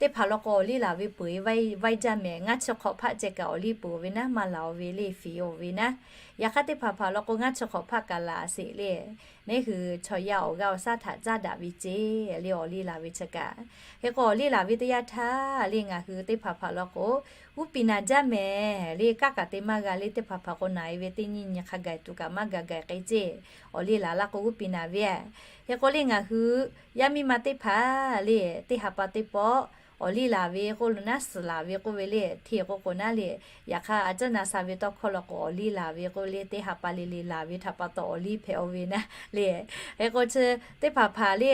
teˇ hpaˍ law k'o awˬ liˇ laˬ ve peuˬ e vaiˇ jaˇ mehˍ. Ngaˇ chi hk'awꞈ hpaˆ ceh kaꞈ awˬ liˇ peuˬ ve naˉ, maˇ laˬ ve le fiˍ oˬ ve naˉ. Yaꞈ hk'aˇ teˇ hpaˍ hpaˍ law k'o ngaˇ chi hk'awꞈ hpaˆ kaꞈ laˬ sheˍ le. Neˇ hui chaw yaˇ awˬ g'aˇ awˬ shaˉ htaꞈ caˉ daꞈ ve ceˇ le awˬ liˇ laˬ ve chi kaꞈ. Hk'e k'o awˬ liˇ laˬ ve teˇ yanˇ htaˇ le ngaˬ hui teˇ hpaˍ hpaˍ law k'o g'uˇ piˍ naˍ jaˇ mehˍ le. Kaˇ kaꞈ te maˇ g'a le, teˇ hpaˍ hpaˍ k'o naˍ e ve teˇ nyiˇ nyi hk'a gaˬ tuˬ kaꞈ maˇ gaˬ gaˬ k'e ceˇ, awˬ liˇ laˬ laˇ k'o g'uˇ piˍ naˍ ve. Hk'e k'o le ngaˬ hui yaˇ miˇ ma teˇ hpaˍ le teˇ ha pa teˇ pawˆ awˬ liˇ laˬ ve k'oˆ lo naˉ, suhˍ laˬ ve k'oˆ ve le hteˇ k'o k'o naˉ le. Yaꞈ hk'aˇ a ciˉ na sha ve tawˇ hkawˇ law k'o awˬ liˇ laˬ ve k'oˆ ve le teˇ ha pa le le laˬ ve htaꞈ pa taw awˬ liˇ hpehꞈ oˇ ve naˉ le. Hk'e k'o chi teˇ hpaˍ hpaˍ le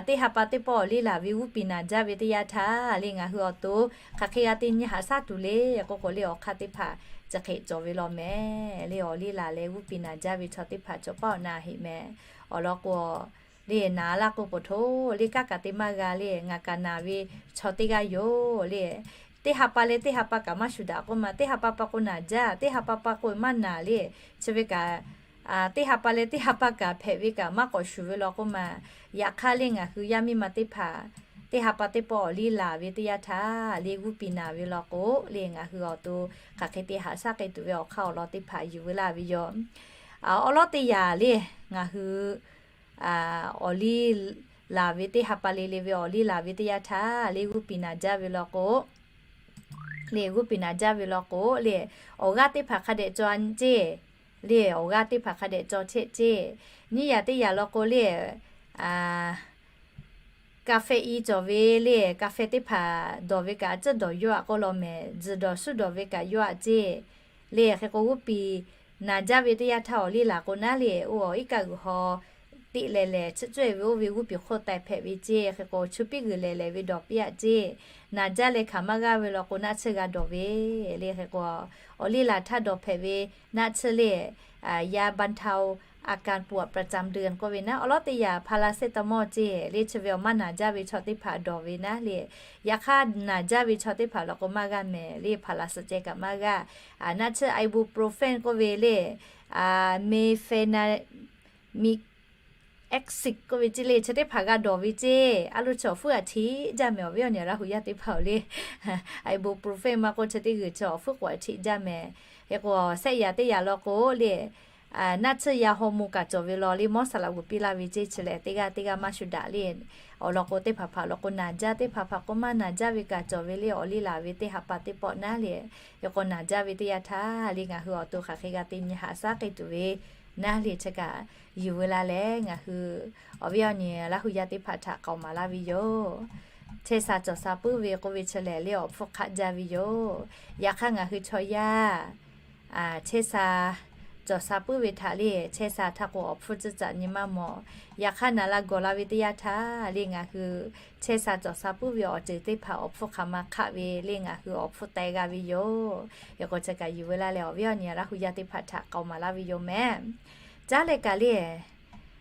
teˇ ha pa teˇ pawˆ awˬ liˇ laˬ ve g'uˇ piˍ naˍ jaˇ ve teˇ yanˇ htaˇ le ngaˬ hui awˬ to hk'aˬ hk'e g'a te nyi haꞈ shaˉ tuˬ le k'oˆ k'o le awˬ hk'aˇ teˇ hpaˍ chi hk'e cawˬ ve law mehˍ le. Awˬ liˇ laˬ leh g'uˇ piˍ naˍ jaˇ ve chaw teˇ hpaˍ chaw paˆ awˬ na heꞈ mehˍ. Awˬ lawn k'o le naˍ laˇ k'o poˬ hto le kaˇ kaꞈ te maˇ g'a le ngaˬ kaꞈ naˍ ve chaw teˇ g'aˇ yoˬ le. Teˇ ha pa leh teˇ ha pa kaꞈ maˇ shuˍ daꞈ k'oˆ ma, teˇ ha pa pa k'o naˍ jaˇ, teˇ ha pa pa k'o maˇ naˍ le. Chi ve kaꞈ teˇ ha pa leh teˇ ha pa kaꞈ hpehꞈ ve kaꞈ maˇ k'awꞈ shuˍ ve law k'oˆ ma. Yaꞈ hk'aˇ le ngaˬ hui yaˇ miˇ ma teˇ hpaˍ teˇ ha pa teˇ pawˆ awˬ liˇ laˬ ve teˇ yanˇ htaˇ le g'uˇ piˍ naˍ ve law k'o le ngaˬ hui awˬ to hk'aˬ hk'e te haꞈ shaˉ k'ai tuˬ ve awˬ hk'aˇ awˬ lawn teˇ hpaˍ yuˬ veu laˇ ve yoˬ. Awˬ lawn teˇ yanˇ le ngaˬ hui awˬ liˇ laˬ ve teˇ ha pa le le ve awˬ liˇ laˬ ve teˇ yanˇ htaˇ le g'uˇ piˍ naˍ jaˇ ve law k'o le g'uˇ piˍ naˍ jaˇ ve law k'o le awˬ g'aˇ teˇ hpaˍ hk'a dehꞈ cawˬ ceˇ le awˬ g'aˇ teˇ hpaˍ hk'a dehꞈ cawˬ chehˇ ceˇ. Nyiˇ yanˇ teˇ yanˇ law k'o le กาแฟ i cawˬ ve le กาแฟ teˇ hpaˍ dawˬ ve kaꞈ a ciˉ dawˬ yawˇ aꞈ k'oˆ law mehˍ, tzuhˬ dawˬ shuˉ dawˬ ve kaꞈ yawˇ aꞈ ceˇ le. Hk'e k'o g'uˇ piˍ naˍ jaˇ ve teˇ yanˇ htaˇ awˬ liˇ laˬ k'o naˉ le oˇ awˬ iˉ kaˆ g'uiˬ haw teꞈ leh lehˬ chi caweh ve oˇ ve g'uˇ piˍ hk'oˆ taiˍ hpehꞈ ve ceˇ. Hk'e k'o chu piˇ g'uiˬ lehˬ lehˬ ve dawˬ piˇ aꞈ ceˇ. Naˍ jaˇ leh hkanˍ maˇ g'aˇ ve law k'o naˆ tsuhˇ g'a dawˬ ve le. Hk'e k'o awˬ liˇ laˬ htaˇ dawˬ hpehꞈ ve naˆ tsuhˇ le ยาบรรเทาอาการปวดประจำเดือน k'oˆ ve naˉ. Awˬ lawn teˇ yanˇ พาราเซตามอล ceˇ le chi ve awˬ maˇ naˍ jaˇ ve chaw teˇ hpaˍ dawˬ ve naˉ le. Yaꞈ hk'aˇ naˍ jaˇ ve chaw teˇ hpaˍ law k'o maˇ g'aˇ mehˍ le พาราเซตามอล ceh kaꞈ maˇ g'aˇ. Naˆ tsuhˇ ไอบูโปรเฟน k'oˆ ve le, เมทเฟนามิก แอคซิด k'oˆ ve ceˇ le chi teˇ hpaˍ g'a dawˬ ve ceˇ. A loˉ chi awˬ hpfuhˇ aꞈ htiꞈ jaˇ mehˍ awˬ viˉ awˬ nyi Laˇ hu yaˇ teˇ hpaˍ-oˬ le. ไอบูโปรเฟน maˇ k'oˆ chi teˇ g'uiˬ chi awˬ hpfuhˇ k'o aꞈ htiꞈ jaˇ mehˍ. Hk'e k'o shehˆ yanˇ teˇ yanˇ law k'o le naˆ tsuhˇ ya haw mo kaꞈ cawˬ ve law le mawˇ saˍ laꞈ g'uˬ piˇ laˇ ve ceˇ. Chi lehˬ teˇ g'aˇ teˇ g'aˇ maˇ shu daꞈ le. Awˬ lawn k'o teˇ hpaˍ hpaˍ law k'o naˍ jaˇ, teˇ hpaˍ hpaˍ k'o maˇ naˍ jaˇ ve kaꞈ cawˬ ve le. Awˬ liˇ laˬ ve teˇ ha pa teˇ pawˆ naˉ le. Hk'e k'o naˍ jaˇ ve teˇ yanˇ htaˇ le ngaˬ hui awˬ to hk'aˬ hk'e g'a te nyi haꞈ shaˉ k'ai tuˬ ve naˉ le chi kaꞈ, yuˬ veu laˇ leh ngaˬ hui awˬ viˉ awˬ nyi Laˇ hu yaˇ teˇ hpaˍ htaꞈ k'aoˍ maˍ laˇ ve yoˬ. Chehˇ sha cawˬ sha puiˉ ve k'oˆ ve chi lehˬ le awˬ hpfuhˇ hk'aˆ jaˇ ve yoˬ. Yaꞈ hk'aˇ ngaˬ hui chaw yaˇ chehˇ sha cawˬ sha puiˉ ve htaꞈ le chehˇ sha htaˇ k'o awˬ hpfuhˇ tcuhˉ caꞈ nyi maˇ mawˬ. Yaꞈ hk'aˇ naˍ la gawˬ la ve teˇ yanˇ htaˇ le ngaˬ hui chehˇ sha cawˬ sha puiˉ ve awˬ ceuˬ teˇ hpaˍ awˬ hpfuhˇ hk'aˬ ma hk'aˆ ve le ngaˬ hui awˬ hpfuhˇ teh g'a ve yoˬ. Hk'e k'o chi kaꞈ yuˬ veu laˇ leh awˬ viˉ awˬ nyi Laˇ hu yaˇ teˇ hpaˍ htaꞈ k'aoˍ maˍ laˇ ve yoˬ mehˍ. Caˉ leh kaꞈ le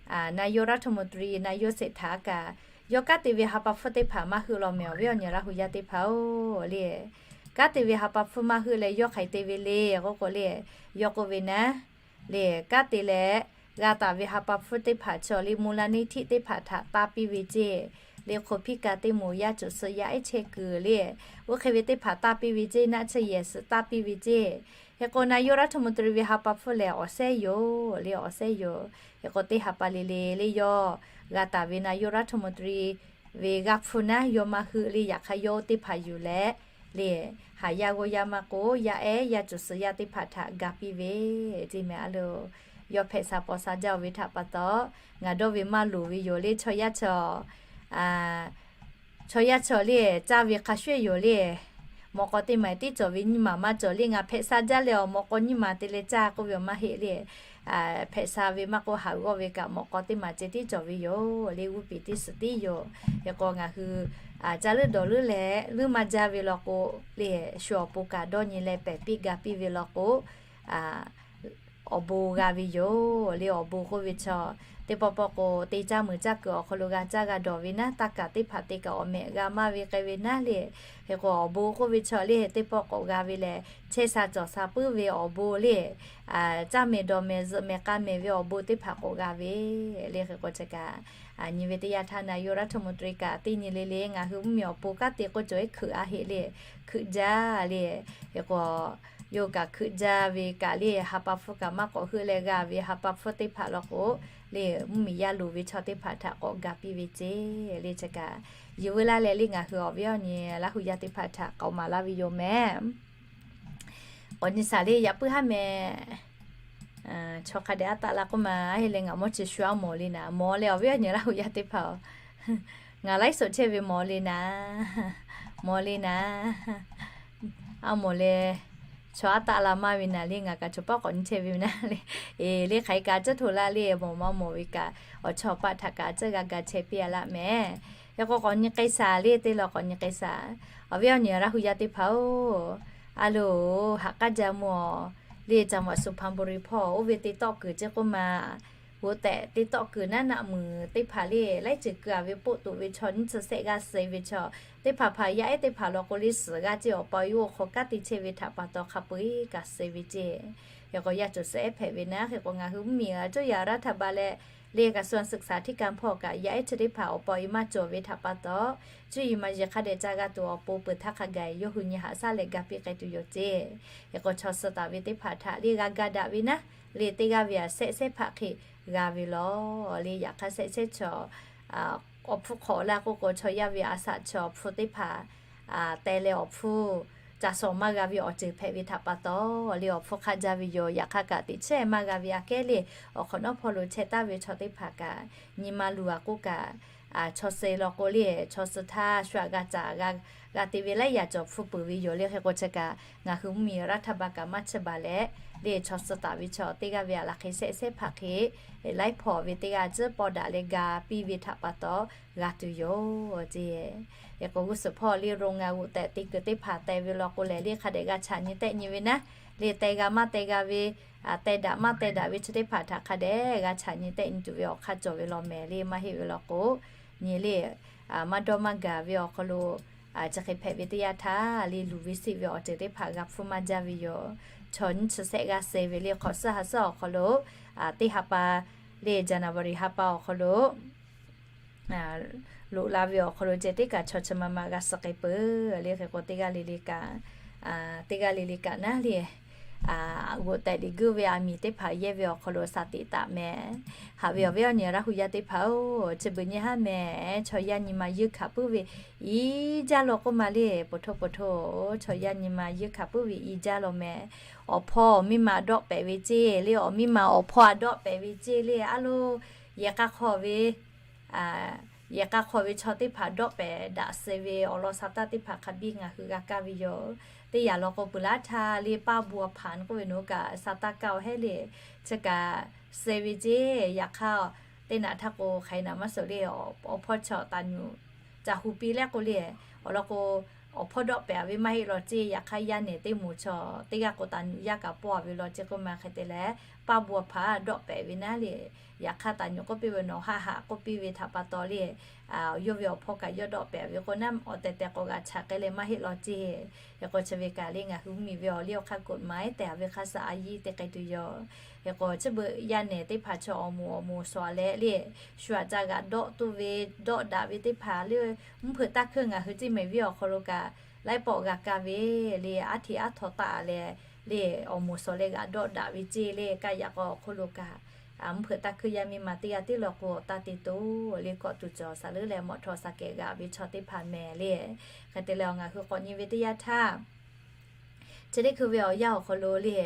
นายกรัฐมนตรี นายกเศรษฐา kaꞈ yawˇ kanˉ te ve ha pa hpfuhˇ teˇ hpaˍ maˇ heuˆ law mehˍ awˬ viˉ awˬ nyi Laˇ hu yaˇ teˇ hpaˍ-oˬ le. Kanˉ te ve ha pa hpfuhˇ maˇ heuˆ leh yawˇ hk'aˬ hk'e te ve le k'oˆ k'o le, yawˇ k'oˆ ve naˉ le, kanˉ te leh g'a taˍ ve ha pa hpfuhˇ teˇ hpaˍ chaw le มูลนิธิ teˇ hpaˍ htaꞈ taˇ piˇ ve ceˇ, le คนพิการ teˇ moˍ yaˇ cuˬ suh yaˇ ehˉ chehˇ kuiˬ le, oˇ hk'e ve teˇ hpaˍ taˇ piˇ ve ceˇ, naˆ tsuhˇ yehˬ suhˍ taˇ piˇ ve ceˇ. Hk'e k'o นายกรัฐมนตรี ve ha pa hpfuhˇ lehˬ awˬ sehˉ yoˬ le, awˬ sehˉ yoˬ. Hk'e k'o teˇ ha pa le le le yawˇ g'a taˍ ve นายกรัฐมนตรี ve g'a hpu naˉ yawˇ maˇ heuˆ le, yaꞈ hk'aˇ yawˇ oˇ teˇ hpaˍ yuˬ leh le, haˍ yaˇ g'awˇ yaˇ maˇ k'o yaˇ ehˉ yaˇ cuˬ suh yaˇ teˇ hpaˍ htaꞈ ga piˇ ve ceˇ mehˍ a le. Yawˇ hpehꞈ sha paw sha jaˇ-oˬ ve htaꞈ pa taw, ngaˬ dawˇ ve maˇ loˍ ve yoˬ le, chaw yaˇ chaw chaw yaˇ chaw le caˇ ve hk'a shuˍ yoˬ le. Mawꞈ k'aw teˇ maˬ tiˉ cawˬ ve nyiˇ maˬ maˇ cawˬ le, ngaˬ hpehꞈ sha jaˇ leh awˬ mawꞈ k'aw nyiˇ maˬ te leh caˇ k'oˆ ve awˬ maˇ heˆ le. Hpehꞈ sha ve maˇ k'oˆ haˍ g'awˇ ve kaꞈ mawꞈ k'aw teˇ maˬ ceh tiˉ cawˬ ve yoˬ le, g'uˇ piˍ tiˉ suhˍ tiˉ yoˬ. Hk'e k'o ngaˬ hui caˇ leuˉ dawˬ leuˉ leh leuˉ maˇ jaˇ ve law k'o le, shu awˬ pon kaꞈ dawˇ nyi leh pehˬ piˇ ga piˇ ve law k'o, awˬ bon g'a ve yoˬ le. Awˬ bon k'oˆ ve chaw teˇ pawˆ pawˆ k'o te caˇ meuˍ caˇ kuiˬ awˬ hk'aw lo g'a caˇ g'a dawˬ ve naˉ, taˇ kaˍ teˇ hpaˍ te kaꞈ awˬ mehꞈ g'a maˇ ve k'ai ve naˉ le. Hk'e k'o awˬ bon k'oˆ ve chaw le teˇ pawˆ k'awꞈ g'a ve lehˬ, chehˇ sha cawˬ sha puiˉ ve awˬ bon le, caˇ mehˍ dawˬ mehˍ zuhꞈ mehˍ k'a mehˍ ve awˬ bon teˇ hpaˍ k'awꞈ g'a ve le. Hk'e k'o chi kaꞈ nyi ve teˇ yanˇ htaˇ นายกรัฐมนตรี kaꞈ teˇ nyi le le ngaˬ hui mvuhˇmiˬ awˬ pon kanˉ te k'oˆ cawˬ ehˉ hkeuꞈ a heˆ le, hkeuꞈ jaˇ le. Hk'e k'o yawˇ kaꞈ hkeuꞈ jaˇ ve kaꞈ le ha pa hpfuhˇ kaꞈ maˇ k'awꞈ heuˆ leh g'a ve ha pa hpfuhˇ teˇ hpaˍ law k'o le, mvuhˇmiˬ yaˇ loˍ ve chaw teˇ hpaˍ htaꞈ k'awꞈ ga piˇ ve ceˇ le. Chi kaꞈ yuˬ veu laˇ leh le ngaˬ hui awˬ viˉ awˬ nyi Laˇ hu yaˇ teˇ hpaˍ htaꞈ k'aoˍ maˍ laˇ ve yoˬ mehˍ. K'awꞈ nyi shaˍ le yaꞈ puiˉ haˉ mehˍ. Chaw hk'a dehꞈ aˉ taˆ la k'oˆ ma, a heˆ leh ngaˬ mawˇ chi shu aˉ mawˬ le naˍ, mawˬ leh awˬ viˉ awˬ nyi Laˇ hu yaˇ teˇ hpaˍ-oˬ, ngaˬ laiˉ suhˍ chehˇ ve mawˬ le naˍ, mawˬ le naˍ, aˉ mawˬ leh chaw aˉ taˆ la maˇ ve naˍ le, ngaˬ kaꞈ chaw paˉ k'awꞈ nyi chehˇ ve naˍ le. Eˬ le hk'aˬ hk'e kaꞈ a cuˉ hto laˇ le, mawˬ maˇ mawˬ ve kaꞈ awˬ chawˇ paˆ htaꞈ kaꞈ a cuˉ g'a ga chehˇ piˇ a laˇ mehˍ. Hk'e k'o k'awꞈ nyi k'ai shaˍ le, teˇ law k'awꞈ nyi k'ai shaˍ. Awˬ viˉ awˬ nyi Laˇ hu yaˇ teˇ hpaˍ-oˬ, a loˬ, haꞈ k'aˉ jaˇ mvuh-oˬ le, จังหวัดสุพรรณบุรี hpawˇ oˇ ve teˇ tawˆ kuiˬ ceˇ k'oˆ ma, g'oꞈ tehꞈ teˇ tawˆ kuiˬ naˉ naˆ muiˬ teˇ hpaˍ le, laiˉ ceuˬ keu-a ve poˆ toꞈ ve chaw nyiˇ chi sehˆ g'aˇ suh ve chaw teˇ hpaˍ hpaˍ yaˇ ehˉ teˇ hpaˍ law k'o le suhˍ g'aˇ ceˇ awˬ pa yawˇ hk'aw kanˉ te chehˇ ve htaꞈ pa taw hk'a peu-eˬ kaꞈ suh ve ceˇ. Hk'e k'o yaˇ cawˬ suhˍ ehˉ hpehꞈ ve naˉ, hk'e k'o ngaˬ hui mvuhˇmiˬ a cuˉ yaꞈ raˇ htaˇ ba leh le กระทรวงศึกษาธิการ hpawˇ kaꞈ yaˇ ehˉ chi teˇ hpaˍ awˬ pa awˬ e maˇ cawˬ ve htaꞈ pa taw, cuˇ yiˍ maˍ yiˍ hk'a dehꞈ ca g'a tuˬ awˬ pon peuˬ htaˇ hk'a gaˬ yawˇ hui nyi haꞈ shaˉ leh ga piˇ k'ai tuˬ yoˬ ceˇ. Hk'e k'o chaw suh taˍ ve teˇ hpaˍ htaꞈ le g'a ga daꞈ ve naˉ, le teˇ g'aˇ ve aꞈ shehˆ shehˆ hpaˆ hk'e g'a ve law le. Yaꞈ hk'aˇ shehˆ shehˆ chaw awˬ hpfuhˇ hk'awꞈ laˇ k'oˆ k'o chaw yaˇ ve a shaꞈ chaw awˬ hpfuhˇ teˇ hpaˍ te leh awˬ hpfuhˇ ca shawˍ maˇ g'a ve awˬ ceuˬ hpehꞈ ve htaꞈ pa taw le awˬ hpfuhˇ hk'aˆ jaˇ ve yoˬ. Yaꞈ hk'aˇ kaꞈ teꞈ chehˇ maˇ g'a ve aꞈ kehˉ le awˬ hk'awꞈ nawˉ hpawˇ lo chehˇ taˍ ve chaw teˇ hpaˍ kaꞈ nyi ma luˬ a k'oˆ kaꞈ, chaw suh law k'o le chaw suh htaˇ shu aꞈ g'a caˍ g'a te ve laiˉ yaꞈ cawˬ hpfuhˇ peuˬ ve yoˬ le. Hk'e k'o chi kaꞈ ngaˬ hui mvuhˇmiˬ raˇ htaˇ ba kaꞈ maˇ chiˇ baˬ leh le chaw suh taˍ ve chaw teˇ g'aˇ ve aꞈ laꞈ hk'e shehˆ shehˆ hpaˆ hk'e laiˉ hpawˇ ve teˇ g'aˇ ciˉ pawˇ daꞈ leh ga piˇ ve htaꞈ pa taw g'a tuˬ yoˬ ceˇ. Hk'e k'o g'uˇ suhˍ hpawˇ le โรงงาน g'oꞈ tehꞈ te kuiˬ teˇ hpaˍ teh ve law k'o lehˬ le hk'a dehꞈ g'a chaꞈ nyi tehˆ nyi ve naˉ, le teh g'a maˇ teh g'a ve, teh daꞈ maˇ teh daꞈ ve chi teˇ hpaˍ htaꞈ hk'a dehꞈ g'a chaꞈ nyi tehˆ nyi tuˬ ve awˬ hk'aˇ cawˬ ve law mehˍ le. Maˇ heˆ ve law k'o nyi le maˇ dawˇ maˇ gaˬ ve awˬ hk'aw lo chi hk'e hpehꞈ ve teˇ yanˇ htaˇ le luˬ ve siˆ ve awˬ ceuˬ teˇ hpaˍ g'a hpfuhˇ maˇ jaˇ ve yoˬ. Chaw nyiˇ chi sehˆ g'aˇ suh ve le hk'awꞈ suhˉ ha suhˉ awˬ hk'aw lo teˇ ha pa le January ha pa awˬ hk'aw lo loꞈ la ve awˬ hk'aw lo ceh teˇ kaꞈ chaw chi ma ma g'a suh k'ai peuˬ le. Hk'e k'o teˇ g'aˇ le le kaꞈ, teˇ g'aˇ le le kaꞈ naˉ le g'oꞈ tehꞈ liꞈ guˇ ve aˬ miˍ teˇ hpaˍ yehˇ ve awˬ hk'aw lo shaˍ tiꞈ taˍ mehˍ. Haꞈ ve awˬ viˉ awˬ nyi Laˇ hu yaˇ teˇ hpaˍ-oˬ, chi beuꞈ nyi haˉ mehˍ. Chaw yaˇ nyi ma yeunˇ hkanˍ puiˉ ve i jaˇ law k'oˆ ma le, poˬ htoˇ poˬ htoˇ, chaw yaˇ nyi ma yeunˇ hkanˍ puiˉ ve i jaˇ law mehˍ. Awˬ hpawˇ awˬ miˇ ma dawˆ pehˍ ve ceˇ le, awˬ miˇ ma awˬ hpawˇ a dawˆ pehˍ ve ceˇ le, a lo yehˬ k'a hk'aw ve yehˬ k'a hk'aw ve chaw teˇ hpaˍ dawˆ pehˍ daꞈ suh ve awˬ lawn sha taˇ teˇ hpaˍ hk'a biˇ ngaˬ hui g'a kaˇ ve yoˬ. Teˇ yanˇ law k'o, peuˬ laˇ htaˇ le paˇ bu a hpanˍ k'oˆ ve naˬ kaꞈ sha taˇ kaˇ-oˬ hehˉ le. Chi kaꞈ suh ve ceˇ. Yaꞈ hk'aˇ, teˇ naꞈ htaˇ k'o, hk'aˬ hk'e naꞈ maˇ suh le, awˬ hpawˇ chaw taˍ nyuꞈ ca hu piˇ leh k'oˆ le, awˬ lawn k'o, awˬ hpawˇ dawˆ pehˍ ve maˇ heˆ law ceˇ. Yaꞈ hk'aˇ, yaˇ nehˬ teˇ moˍ chaw teˇ g'aˇ k'o taˍ nyuꞈ yaˇ kaꞈ pawˇ ve law ceˇ k'oˆ ma. Hk'e te leh, paˇ bu a hpanˍ dawˆ pehˍ ve naˉ le. Yaꞈ hk'aˇ, taˍ nyuꞈ k'oˆ piˇ ve nawˬ haˆ haꞈ k'oˆ piˇ ve htaꞈ pa taw le, yawˇ ve awˬ hpawˇ kaꞈ yawˇ dawˆ pehˍ ve k'o naˉ, awˬ tehˬ tehˬ k'awꞈ g'a chaꞈ k'ai leh maˇ heˆ law ceˇ. Hk'e k'o, chi ve kaꞈ le ngaˬ hui mvuhˇmiˬ ve awˬ liˇ awˬ hk'aˇ กฎหมาย tehꞈ ve hk'a shuˍ a yiˇ te k'ai tuˬ yoˬ. Hk'e k'o, chi beuꞈ yaˇ nehˬ teˇ hpaˍ chaw awˬ moˍ awˬ moˍ suhˍ leh le, shu aꞈ ca g'aꞈ dawˆ tuˬ ve, dawˆ daꞈ ve teˇ hpaˍ le, mvuhˇ hpeuꞈ taˇ hkeuˇ ngaˬ hui ceˇ mehˍ viˉ awˬ hk'aw lo kaꞈ laiˉ pawˆ g'a kaˇ ve le, aˉ hteꞈ aˉ htaw taˆ leh le, awˬ moˍ suhˍ leh g'aꞈ dawˆ daꞈ ve ceˇ le. Kaˇ yaꞈ k'aw awˬ hk'oˆ lo kaꞈ, mvuhˇ hpeuꞈ taˇ hkeuˇ yaˇ miˇ ma teˇ g'aˇ tiˉ law k'o, taˇ te toˬ le, kawˆ tuˬ cawˬ shaˍ leuˉ leh mawꞈ htawˇ shaˍ kehˬ g'aꞈ ve chaw teˇ hpaˍ mehˍ le. Hk'e te leh, awˬ ngaˬ hui k'awꞈ nyi ve teˇ yanˇ htaˇ, chi teˇ hkui ve awˬ yanˇ awˬ hk'aw lo le,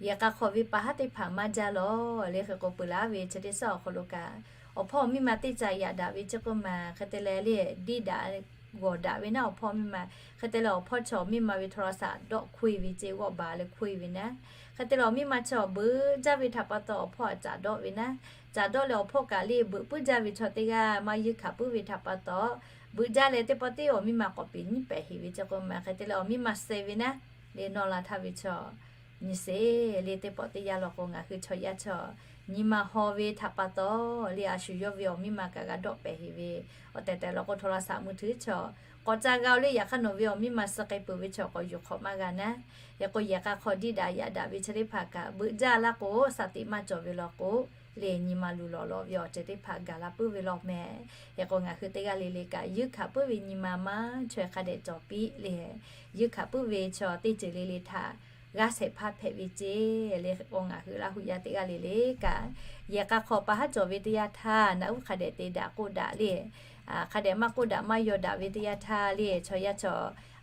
yehˬ k'a hk'aw ve pa haˉ teˇ hpaˍ maˇ jaˇ law le. Hk'e k'o, peuˬ laˇ ve chi teˇ suhˉ awˬ hk'aw lo kaꞈ, awˬ hpawˇ awˬ miˇ ma teˇ ca yaꞈ daꞈ ve ceˇ k'oˆ ma. Hk'e te leh le, diˇ daꞈ g'awˬ daꞈ ve naˉ awˬ hpawˇ miˇ ma. Hk'e te leh, awˬ hpawˇ chaw awˬ miˇ ma ve โทรศัพท์ dawˆ hkoˇ e ve ceˇ, g'awˆ baˬ leh hkoˇ e ve naˉ. Hk'e te leh, awˬ miˇ ma chaw beuꞈ jaˇ ve htaꞈ pa taw awˬ hpawˇ aꞈ caꞈ dawˆ ve naˉ. Caꞈ dawˆ leh awˬ hpawˇ kaꞈ le beuꞈ puiˉ jaˇ ve chaw teˇ g'aˇ maˇ yeunˇ hkanˍ puiˉ ve htaꞈ pa taw, beuꞈ jaˇ leh teˇ pawˆ teˇ awˬ miˇ ma k'awꞈ peꞈ nyiˉ pehˍ heˍ ve ceˇ k'oˆ ma. Hk'e te leh, awˬ miˇ ma suh ve naˉ le, nawˇ la htaˇ ve chaw nyi sheˍ le. Teˇ pawˆ teˇ yanˇ law k'o, ngaˬ hui chaw yaˇ chaw nyi ma haw ve htaꞈ pa taw le, a shu yawˇ ve awˬ miˇ ma kaꞈ g'a dawˆ pehˍ heˍ ve, awˬ tehˬ tehˬ law k'o, โทรศัพท์มือถือ chaw k'awꞈ ca g'a-o le. Yaꞈ hk'aˇ, nawˬ ve awˬ miˇ ma suh k'ai peuˬ ve chaw k'awꞈ yuˬ hk'awꞈ maˇ g'a naˉ. Hk'e k'o, yehˬ k'a hk'aw diˇ daꞈ yaꞈ daꞈ ve chi teˇ hpaˍ kaꞈ beuꞈ jaˇ laˇ k'o, shaˍ tiꞈ maˇ cawˬ ve law k'o le, nyi ma luˬ lawˬ lawˬ ve awˬ ceuˬ teˇ hpaˍ gaˬ la puiˉ ve law mehˍ. Hk'e k'o, ngaˬ hui teˇ g'aˇ le le kaꞈ yeunˇ hkanˍ puiˉ ve nyi ma maˇ chaweh hk'a dehꞈ cawˬ piˇ le. Yeunˇ hkanˍ puiˉ ve chaw teˇ ceuˬ le le htaꞈ g'aˇ shehˍ hpaˇ hpehꞈ ve ceˇ le. Hk'e k'o, ngaˬ hui Laˇ huˍ yaˇ teˇ g'aˇ le le kaꞈ, yehˬ k'a hk'aw pa haˉ cawˬ ve teˇ yanˇ htaˇ, naꞈ uˉ hk'a dehꞈ te daꞈ k'oˆ daꞈ le, hk'a dehꞈ maˇ k'oˆ daꞈ maˇ yaw daꞈ ve teˇ yanˇ htaˇ le, chaw yaˇ chaw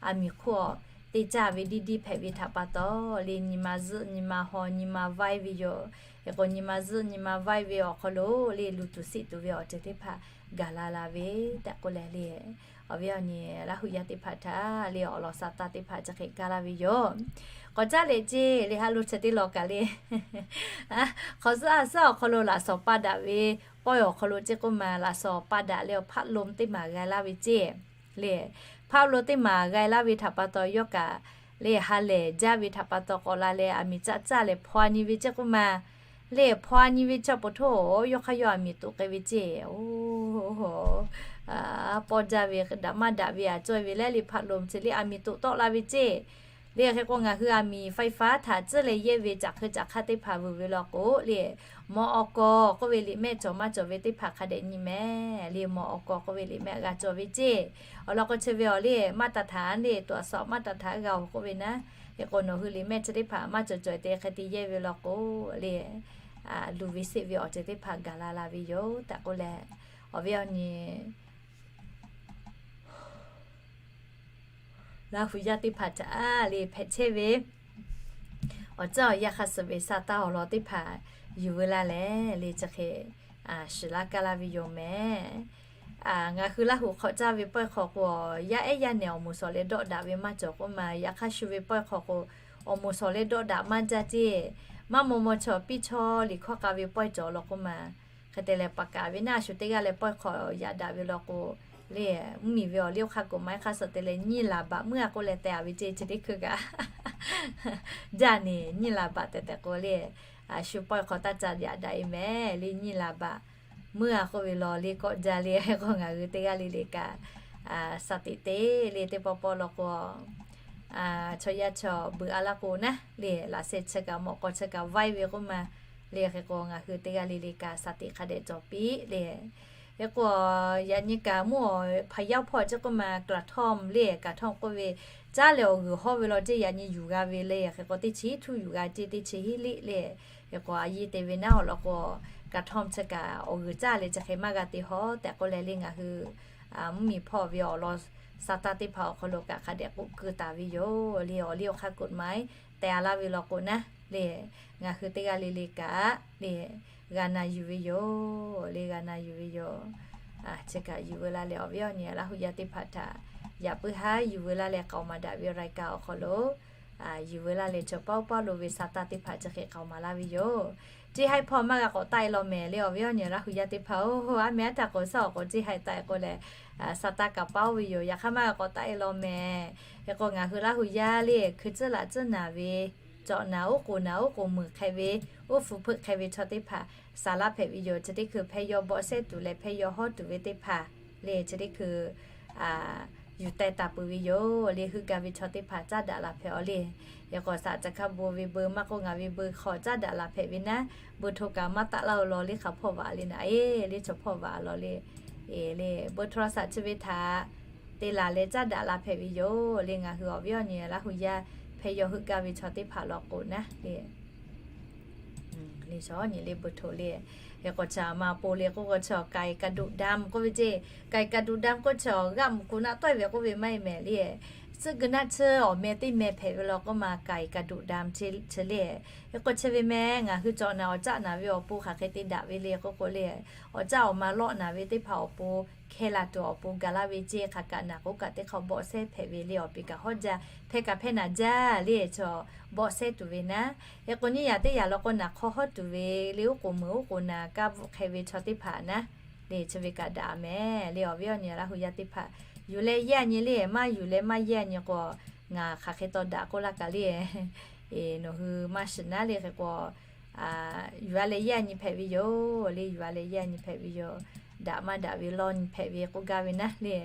aˬ miˍ hk'oˆ teˇ caˇ ve diˇ diˇ hpehꞈ ve htaꞈ pa taw le, nyi ma zuhˆ nyi ma haw nyi ma vaiˇ ve yoˬ. Hk'e k'o, nyi ma zuhˆ nyi ma vaiˇ ve awˬ hk'aw lo le, luˬ tuˬ siˆ tuˬ ve awˬ ceuˬ teˇ hpaˍ gaˬ la la ve tehꞈ k'oˆ leh le, awˬ viˉ awˬ nyi Laˇ huˍ yaˇ teˇ hpaˍ htaꞈ le, awˬ lawn sha taˇ teˇ hpaˍ chi hk'e kaˇ laˇ ve yoˬ. K'awꞈ caˉ leh ceˇ le, ha lo chi teˇ law kaꞈ le, hk'awꞈ suhˉ a suhˉ awˬ hk'aw lo laꞈ shawnˍ pa daꞈ ve pawehˇ awˬ hk'aw lo ceˇ k'oˆ ma, laꞈ shawnˍ pa daꞈ leh awˬ พัดลม teˇ maˬ g'a laˇ ve ceˇ le, พัดลม teˇ maˬ g'a laˇ ve htaꞈ pa taw yawˇ kaꞈ le, ha lehˬ jaˇ ve htaꞈ pa taw k'awꞈ la leh aˬ miˍ caˆ caˆ leh hpaw a nyi ve ceˇ k'oˆ ma. Le hpaw a nyi ve chaw po htoˇ, yawˇ hk'aˇ yawˇ aˬ miˍ toꞈ k'ai ve ceˇ. Oˇ, pawˇ jaˇ ve daꞈ maˇ daꞈ ve aꞈ cawˇ ve leh le, พัดลม chi le aˬ miˍ toꞈ tawˆ la ve ceˇ. Le hk'e k'o, ngaˬ hui aˬ miˍ ไฟฟ้า htaꞈ tcuhˉ leh yehˇ ve caꞈ hk'eu caꞈ hk'aˇ teˇ hpaˍ vuiˬ ve law k'o le, มอก. k'oˆ ve liꞈ mehˆ cawˬ maˇ cawˬ ve teˇ hpaˍ hk'a dehꞈ nyi mehˍ le. มอก. k'oˆ ve liꞈ mehˆ g'a cawˬ ve ceˇ. Awˬ lawn k'o, chi ve awˬ le มาตรฐาน le, ตรวจสอบมาตรฐาน g'a-oˬ k'oˆ ve naˉ. Hk'e k'o, nawˬ hui liꞈ mehˆ chi teˇ hpaˍ maˇ cawˬ cawˬ te hk'e te yehˇ ve law k'o le, luˬ ve seˆ ve awˬ ceuˬ teˇ hpaˍ gaˬ la la ve yoˬ tehꞈ k'oˆ leh, awˬ viˉ awˬ nyi Laˇ huˍ yaˇ teˇ hpaˍ htaꞈ le hpehꞈ chehˇ ve awˬ caˇ awˬ yanˇ hk'a suhˍ ve sha taˇ awˬ lawn teˇ hpaˍ yuˬ veu laˇ leh le, chi hk'e shiˍ laˇ kaˇ laˇ ve yoˬ mehˍ. Ngaˬ hui Laˇ huˍ hk'awꞈ caˇ ve pawehˇ hk'aw k'o, yaˇ ehˉ yaˇ nehˬ awˬ moˍ shawˍ leh dawˆ daꞈ ve maˇ cawˬ k'oˆ ma. Yaꞈ hk'aˇ, shu ve pawehˇ hk'aw k'o, awˬ moˍ shawˍ leh dawˆ daꞈ maˇ jaˇ ceˇ. Maˇ maw maw chaw piˇ chaw liꞈ hkawˇ k'a ve pawehˇ cawˬ law k'oˆ ma. Hk'e te leh, paˍ kaˍ ve naˉ a shu teˇ g'aˇ leh pawehˇ hk'aw yaꞈ daꞈ ve law k'o le, mvuhˇmiˬ ve awˬ liˇ awˬ hk'aˇ กฎหมาย hk'a suhˍ te leh nyiˇ laˬ baꞈ meuˇ a k'oˆ leh teh a ve ceˇ. Chi teˇ hkui kaꞈ jaˇ neˬ, nyiˇ laˬ baꞈ tehꞈ tehꞈ k'oˆ le, a shu pawehˇ hk'aw taˇ ca yaꞈ daꞈ e mehˍ le, nyiˇ laˬ baꞈ meuˇ a k'oˆ ve law le, kawˆ jaˇ le. Hk'e k'o, ngaˬ hui teˇ g'aˇ le le kaꞈ shaˍ tiꞈ te le, teˇ pawˆ pawˆ law k'o, chaw yaˇ chaw beuꞈ a laˇ k'o naˉ le, laꞈ sheh chi kaꞈ mawꞈ k'aw chi kaꞈ vaiˇ ve k'oˆ ma le. Hk'e k'o, ngaˬ hui teˇ g'aˇ le le kaꞈ shaˍ tiꞈ hk'a dehꞈ cawˬ piˇ le. Hk'e k'o, yaꞈ nyi kaꞈ mvuhˇ awˬ hpaˍ yaˇ hpawˇ chi k'oˆ ma กระท่อม le, กระท่อม k'oˆ ve caˉ leh awˬ g'uiˬ hawˉ ve law ceˇ, yaꞈ nyi yuˬ g'a ve le. Hk'e k'o teˇ chi hiˉ htuˇ yuˬ g'a ceˇ, teˇ chi hiˉ liˆ le. Hk'e k'o a yiˇ te ve naˉ awˬ lawn k'o, กระท่อม chi kaꞈ awˬ g'uiˬ caˉ leh chi hk'e maˇ g'a te hawˉ tehꞈ k'oˆ leh le, ngaˬ hui mvuhˇmiˬ hpawˇ ve awˬ lawn sa taˇ teˇ hpaˍ awˬ hk'aw lo kaꞈ hk'a dehꞈ k'oˆ keu taˍ ve yoˬ le. Awˬ liˇ awˬ hk'aˇ กฎหมาย teh a laˇ ve law k'o naˉ le, ngaˬ hui teˇ g'aˇ le le kaꞈ le g'a na yuˬ ve yoˬ le, g'a na yuˬ ve yoˬ. Chi kaꞈ yuˬ veu laˇ leh awˬ viˉ awˬ nyi Laˇ hu yaˇ teˇ hpaˍ htaꞈ yaꞈ puiˉ haˉ yuˬ veu laˇ leh k'aoˍ maˍ daꞈ ve รายการ awˬ hk'aw lo yuˬ veu laˇ leh chaw paˇ oˇ paˇ lo ve sa taˇ teˇ hpaˍ chi hk'e k'aoˍ maˍ laˇ ve yoˬ. Ceˇ haiˆ hpawˇ maˇ g'a k'awꞈ taˆ e law mehˍ le awˬ viˉ awˬ nyi Laˇ hu yaˇ teˇ hpaˍ-oˬ, aˉ meh aˉ htaˇ k'o shaˉ awˬ k'o ceˇ haiˆ taˆ e k'oˆ leh sa taˇ kaꞈ paˇ oˇ ve yoˬ. Yaꞈ hk'aˇ maˇ g'a k'awꞈ taˆ e law mehˍ. Hk'e k'o ngaˬ hui Laˇ hu yaˇ le hkui tcuhˉ laꞈ tcuhˉ naˍ ve, cawꞈ naˍ oˉ k'oˍ naˍ oˉ k'oˍ muiˬ hk'e ve, oˇ hpu hpeuˆ hk'e ve chaw teˇ hpaˍ saˍ laˇ hpehꞈ ve yoˬ. Chi teˇ hkui hpehˇ yaw bawˆ sehˉ tuˬ leh hpehˇ yaw hawˉ tuˬ ve teˇ hpaˍ le, chi teˇ hkui yuˬ teh taˍ peuˬ ve yoˬ le. Heuˆ gaˇ ve chaw teˇ hpaˍ caˉ daꞈ la hpehꞈ aw le. Hk'e k'o saˍ caˬ hkaˇ bon ve beu maˇ k'oˆ ngaˬ ve beu hk'aw caˉ daꞈ la hpehꞈ ve naˉ, beu hto kaꞈ maˇ taˆ laˇ-o law le, hk'aˬ hpawˇ vaꞈ le naˍ e, le chaw hpawˇ vaꞈ law le. E le beu hto a saꞈ chi ve htaꞈ te laˬ leh caˉ daꞈ la hpehꞈ ve yoˬ le. Ngaˬ hui awˬ viˉ awˬ nyi Laˇ hu yaˇ hpehˇ yaw heuˆ gaˇ ve chaw teˇ hpaˍ law k'o naˉ le, le chaw nyi le beu hto le. Hk'e k'o chi ma po le k'oˆ k'o chi ไก่กระดูกดำ k'oˆ ve ceˇ. ไก่กระดูกดำ k'oˆ chi g'aˆ mvuhꞈ ku naˆ tawˆ e ve k'oˆ ve maˇ heˆ mehˍ le. Suhˆ geu naˆ tsuhˇ awˬ meh teˇ meh hpehꞈ ve law k'o ma ไก่กระดูกดำ chi le. Hk'e k'o chi ve meh ngaˬ hui cawꞈ naˍ awˬ caˆ naˍ ve awˬ pon hk'aˬ hk'e te daꞈ ve le k'oˆ k'o le, awˬ caˆ awˬ ma lawˆ naˍ ve teˇ hpaˍ awˬ pon hkeh la tuˬ awˬ pon gaˬ laˇ ve ceˇ. Hk'aˬ kaꞈ naˬ k'oˆ kaꞈ teˇ hk'aw bawˆ sehˉ hpehꞈ ve le, awˬ pi kaꞈ hawˉ jaˇ, hpehˇ kaꞈ hpehˇ naˍ jaˇ le chaw bawˆ sehˉ tuˬ ve naˉ. Hk'e k'o nyiˇ yaꞈ teˇ yaꞈ law k'o naˬ hk'aw hawˉ tuˬ ve le, oˉ k'oˍ muiˬ oˉ k'oˍ naˍ kaˇ bvuhˆ hk'e ve chaw teˇ hpaˍ naˉ le, chi ve kaꞈ daꞈ mehˍ le awˬ viˉ awˬ nyi Laˇ hu yaˇ teˇ hpaˍ. Yuˬ leh yehˇ nyi le, maˇ yuˬ leh maˇ yehˇ nyi k'o, ngaˬ hk'aˬ hk'e taw daꞈ k'oˆ laˇ kaꞈ le. E, nawˬ hui maˇ shiˍ naˉ le hk'e k'o, yuˬ a leh yehˇ nyi hpehꞈ ve yoˬ le, yuˬ a leh yehˇ nyi hpehꞈ ve yoˬ. Daꞈ maˇ daꞈ ve lawˇ nyi hpehꞈ ve k'oˆ gaˇ ve naˉ le.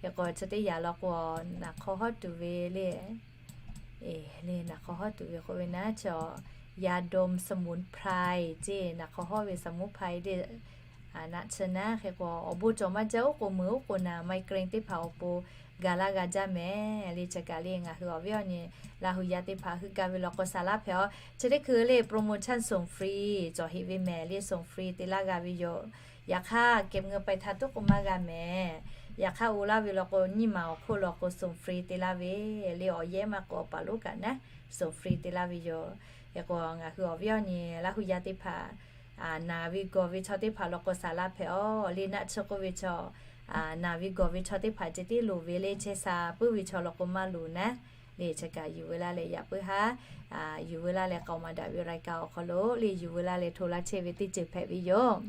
Hk'e k'o chi teˇ yaꞈ law k'o, naˬ hk'aw hawˉ tuˬ ve le, e, le naˬ hk'aw hawˉ tuˬ ve k'oˆ ve naˉ chi ยาดมสมุนไพร ceˇ, naˬ hk'aw hawˉ ve สมุนไพร le. Naˆ chi naˉ hk'e k'o awˬ bon cawˬ maˇ jaˇ, oˉ k'oˍ muiˬ oˉ k'oˍ naˍ ไมเกรน teˇ hpaˍ awˬ pon gaˬ laˇ g'a jaˇ mehˍ le. Chi kaꞈ le ngaˬ hui awˬ viˉ awˬ nyi Laˇ hu yaˇ teˇ hpaˍ heuˆ gaˇ ve law k'o saˍ laˇ hpehꞈ aw. Chi teˇ hkui le โปรโมชั่น ส่งฟรี cawˬ heꞈ ve mehˍ le, ส่งฟรี te laˇ g'a ve yoˬ. Yaꞈ hk'aˇ เก็บเงินปลายทาง tuˉ k'o maˇ g'a mehˍ. Yaꞈ hk'aˇ oˇ laˇ ve law k'o nyiˇ maˬ awˬ hk'oˆ law k'o ส่งฟรี te laˇ ve le, awˬ yehˇ maˇ k'o awˬ paˍ lonˉ kaꞈ naˉ ส่งฟรี te laˇ ve yoˬ. Hk'e k'o ngaˬ hui awˬ viˉ awˬ nyi Laˇ hu yaˇ teˇ hpaˍ naˬ ve gawˬ ve chaw teˇ hpaˍ law k'o saˍ laˇ hpehꞈ aw le. Naˆ chi k'oˆ ve chaw, naˬ ve gawˬ ve chaw teˇ hpaˍ ceh tiˉ loˍ ve le, chehˇ sha puiˉ ve chaw law k'o maˇ loˍ naˉ le. Chi kaꞈ yuˬ veu laˇ leh yaꞈ puiˉ haˉ yuˬ veu laˇ leh k'aoˍ maˍ daꞈ ve รายการ awˬ hk'aw lo le yuˬ veu laˇ leh hto laˇ chehˇ ve teˇ ceuˬ hpehꞈ ve yoˬ.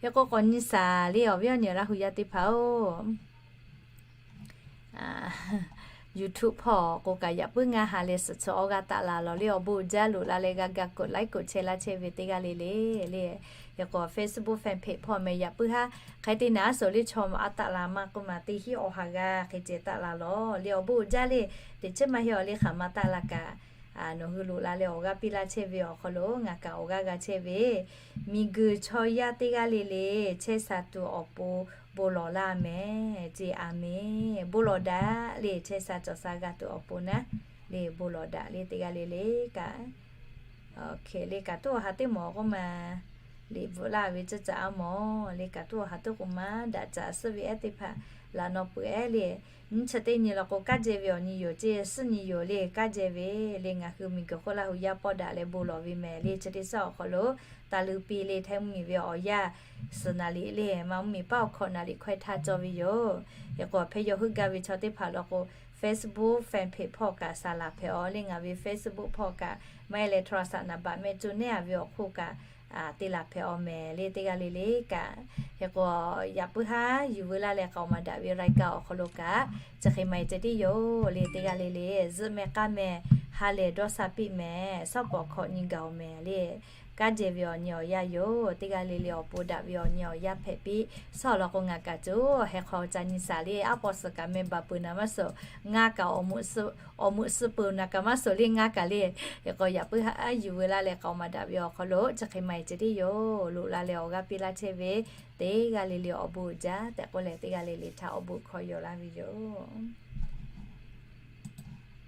Hk'e k'o k'awꞈ nyi shaˍ le awˬ viˉ awˬ nyi Laˇ hu yaˇ teˇ hpaˍ-oˬ, YouTube hpawˇ k'o kaꞈ yaꞈ puiˉ ngaˇ ha leh suhˍ chi awˬ g'aˇ taˆ la lawˬ le. Awˬ bon uiˍ jaˇ loꞈ la leh g'a ga กดไลค์ กดแชร์ laˇ chehˇ ve teˇ g'aˇ le le le. Hk'e k'o Facebook fan page hpawˇ meh yaꞈ puiˉ haˉ hk'e te naˍ aˉ suhˍ le chaw ma aˉ taˆ la maˇ k'oˆ ma teˇ hinˉ awˬ ha g'aˇ hk'e ceh taˆ la lawˬ le. Awˬ bon uiˍ jaˇ le, teꞈ chiˉ maˇ heˆ awˬ le hk'aˬ ma taˆ la kaꞈ, nawˬ hui loꞈ la leh awˬ g'aˇ piˇ laˇ chehˇ ve awˬ hk'aw lo ngaˬ kaꞈ awˬ g'aˇ g'a chehˇ ve miˬguiˬ chaw yaˇ teˇ g'aˇ le le chehˇ sha tuˬ awˬ pon bon lawˬ laˇ mehˍ ceˇ. A menˍ. Bon lawˬ daꞈ le, chehˇ sha cawˬ sha g'a tuˬ awˬ pon naˉ le, bon lawˬ daꞈ le teˇ g'aˇ le le kaꞈ. Hk'e le kaꞈ tuˉ awˬ ha teˇ mawˬ k'oˆ ma, liꞈ bvuhꞈ laˇ ve ceuˬ caꞈ a mawˬ le kaꞈ tuˉ awˬ ha teˇ k'oˆ ma daꞈ caꞈ suhˉ ve ehˉ teˇ hpaˍ laꞈ naw peuˬ ehˉ le. Nyiˇ chi teˇ nyi law k'o kaˉ jehˇ ve awˬ nyi yoˬ ceˇ, suhˉ nyi yoˬ le, kaˉ jehˇ ve le. Ngaˬ hui miˬguiˬ hk'oˆ Laˇ hu yaˇ pawˆ daꞈ leh bon lawˬ ve mehˍ le. Chi teˇ suhˉ awˬ hk'aw lo taˍ luˬ piˇ le, htaiˇ mvuhˇmiˬ ve awˬ yanˇ suhˍ naˍ liꞈ le, maˇ mvuhˇmiˬ paˉ awˬ hkawꞈ naˍ liꞈ hkawehˇ htaˇ cawˬ ve yoˬ. Hk'e k'o hpehˇ yaw heuˆ gaˇ ve chaw teˇ hpaˍ law k'o Facebook fan page hpawˇ kaꞈ saˍ laˍ hpehꞈ aw le. Ngaˬ ve Facebook hpawˇ kaꞈ maˇ heˆ leh โทรศัพท์ naˍ baꞈ meh co nehˉ a ve awˬ hk'oˆ kaꞈ te laˬ hpehꞈ aw mehˍ le teˇ g'aˇ le le kaꞈ. Hk'e k'o yaꞈ puiˉ haˉ yuˬ veu laˇ leh k'aoˍ maˍ daꞈ ve รายการ awˬ hk'aw lo kaꞈ chi hk'e maˇ heˆ ceh tiˉ yoˬ le teˇ g'aˇ le le. Zuhˆ meh k'aˉ meh ha lehˬ dawˇ sha piˇ mehˍ, shawˉ pawˍ hkawꞈ nyi gaˬ awˬ mehˍ le. kaˉ jehˬ ve awˬ nyi awˬ yanˇ yoˬ. Teˇ g'aˇ le le awˬ bon daꞈ ve awˬ nyi awˬ yanˇ hpehꞈ piˇ. Suhˉ awˬ lawn k'o, ngaˬ kaꞈ coˬ heh hk'aw ca nyi shaˍ le, aˉ pawˇ suhˍ kaꞈ meh baˬ peuˬ naˍ maˇ suhˍ, ngaˇ kaꞈ awˬ meuꞈ suh peuˬ naˍ kaꞈ maˇ suhˍ le, ngaˇ kaꞈ le. Hk'e k'o, yaꞈ puiˉ haˉ yuˬ veu laˇ leh k'aoˍ maˍ daꞈ ve awˬ hk'aw lo chi hk'e maˇ heˆ ceh tiˉ yoˬ. Loꞈ la leh awˬ g'aˇ piˇ laˇ chehˇ ve teˇ g'aˇ le le awˬ bon uiˍ jaˇ tehꞈ k'oˆ leh, teˇ g'aˇ le le htaꞈ awˬ bon hkawˇ yaw laˇ ve yoˬ.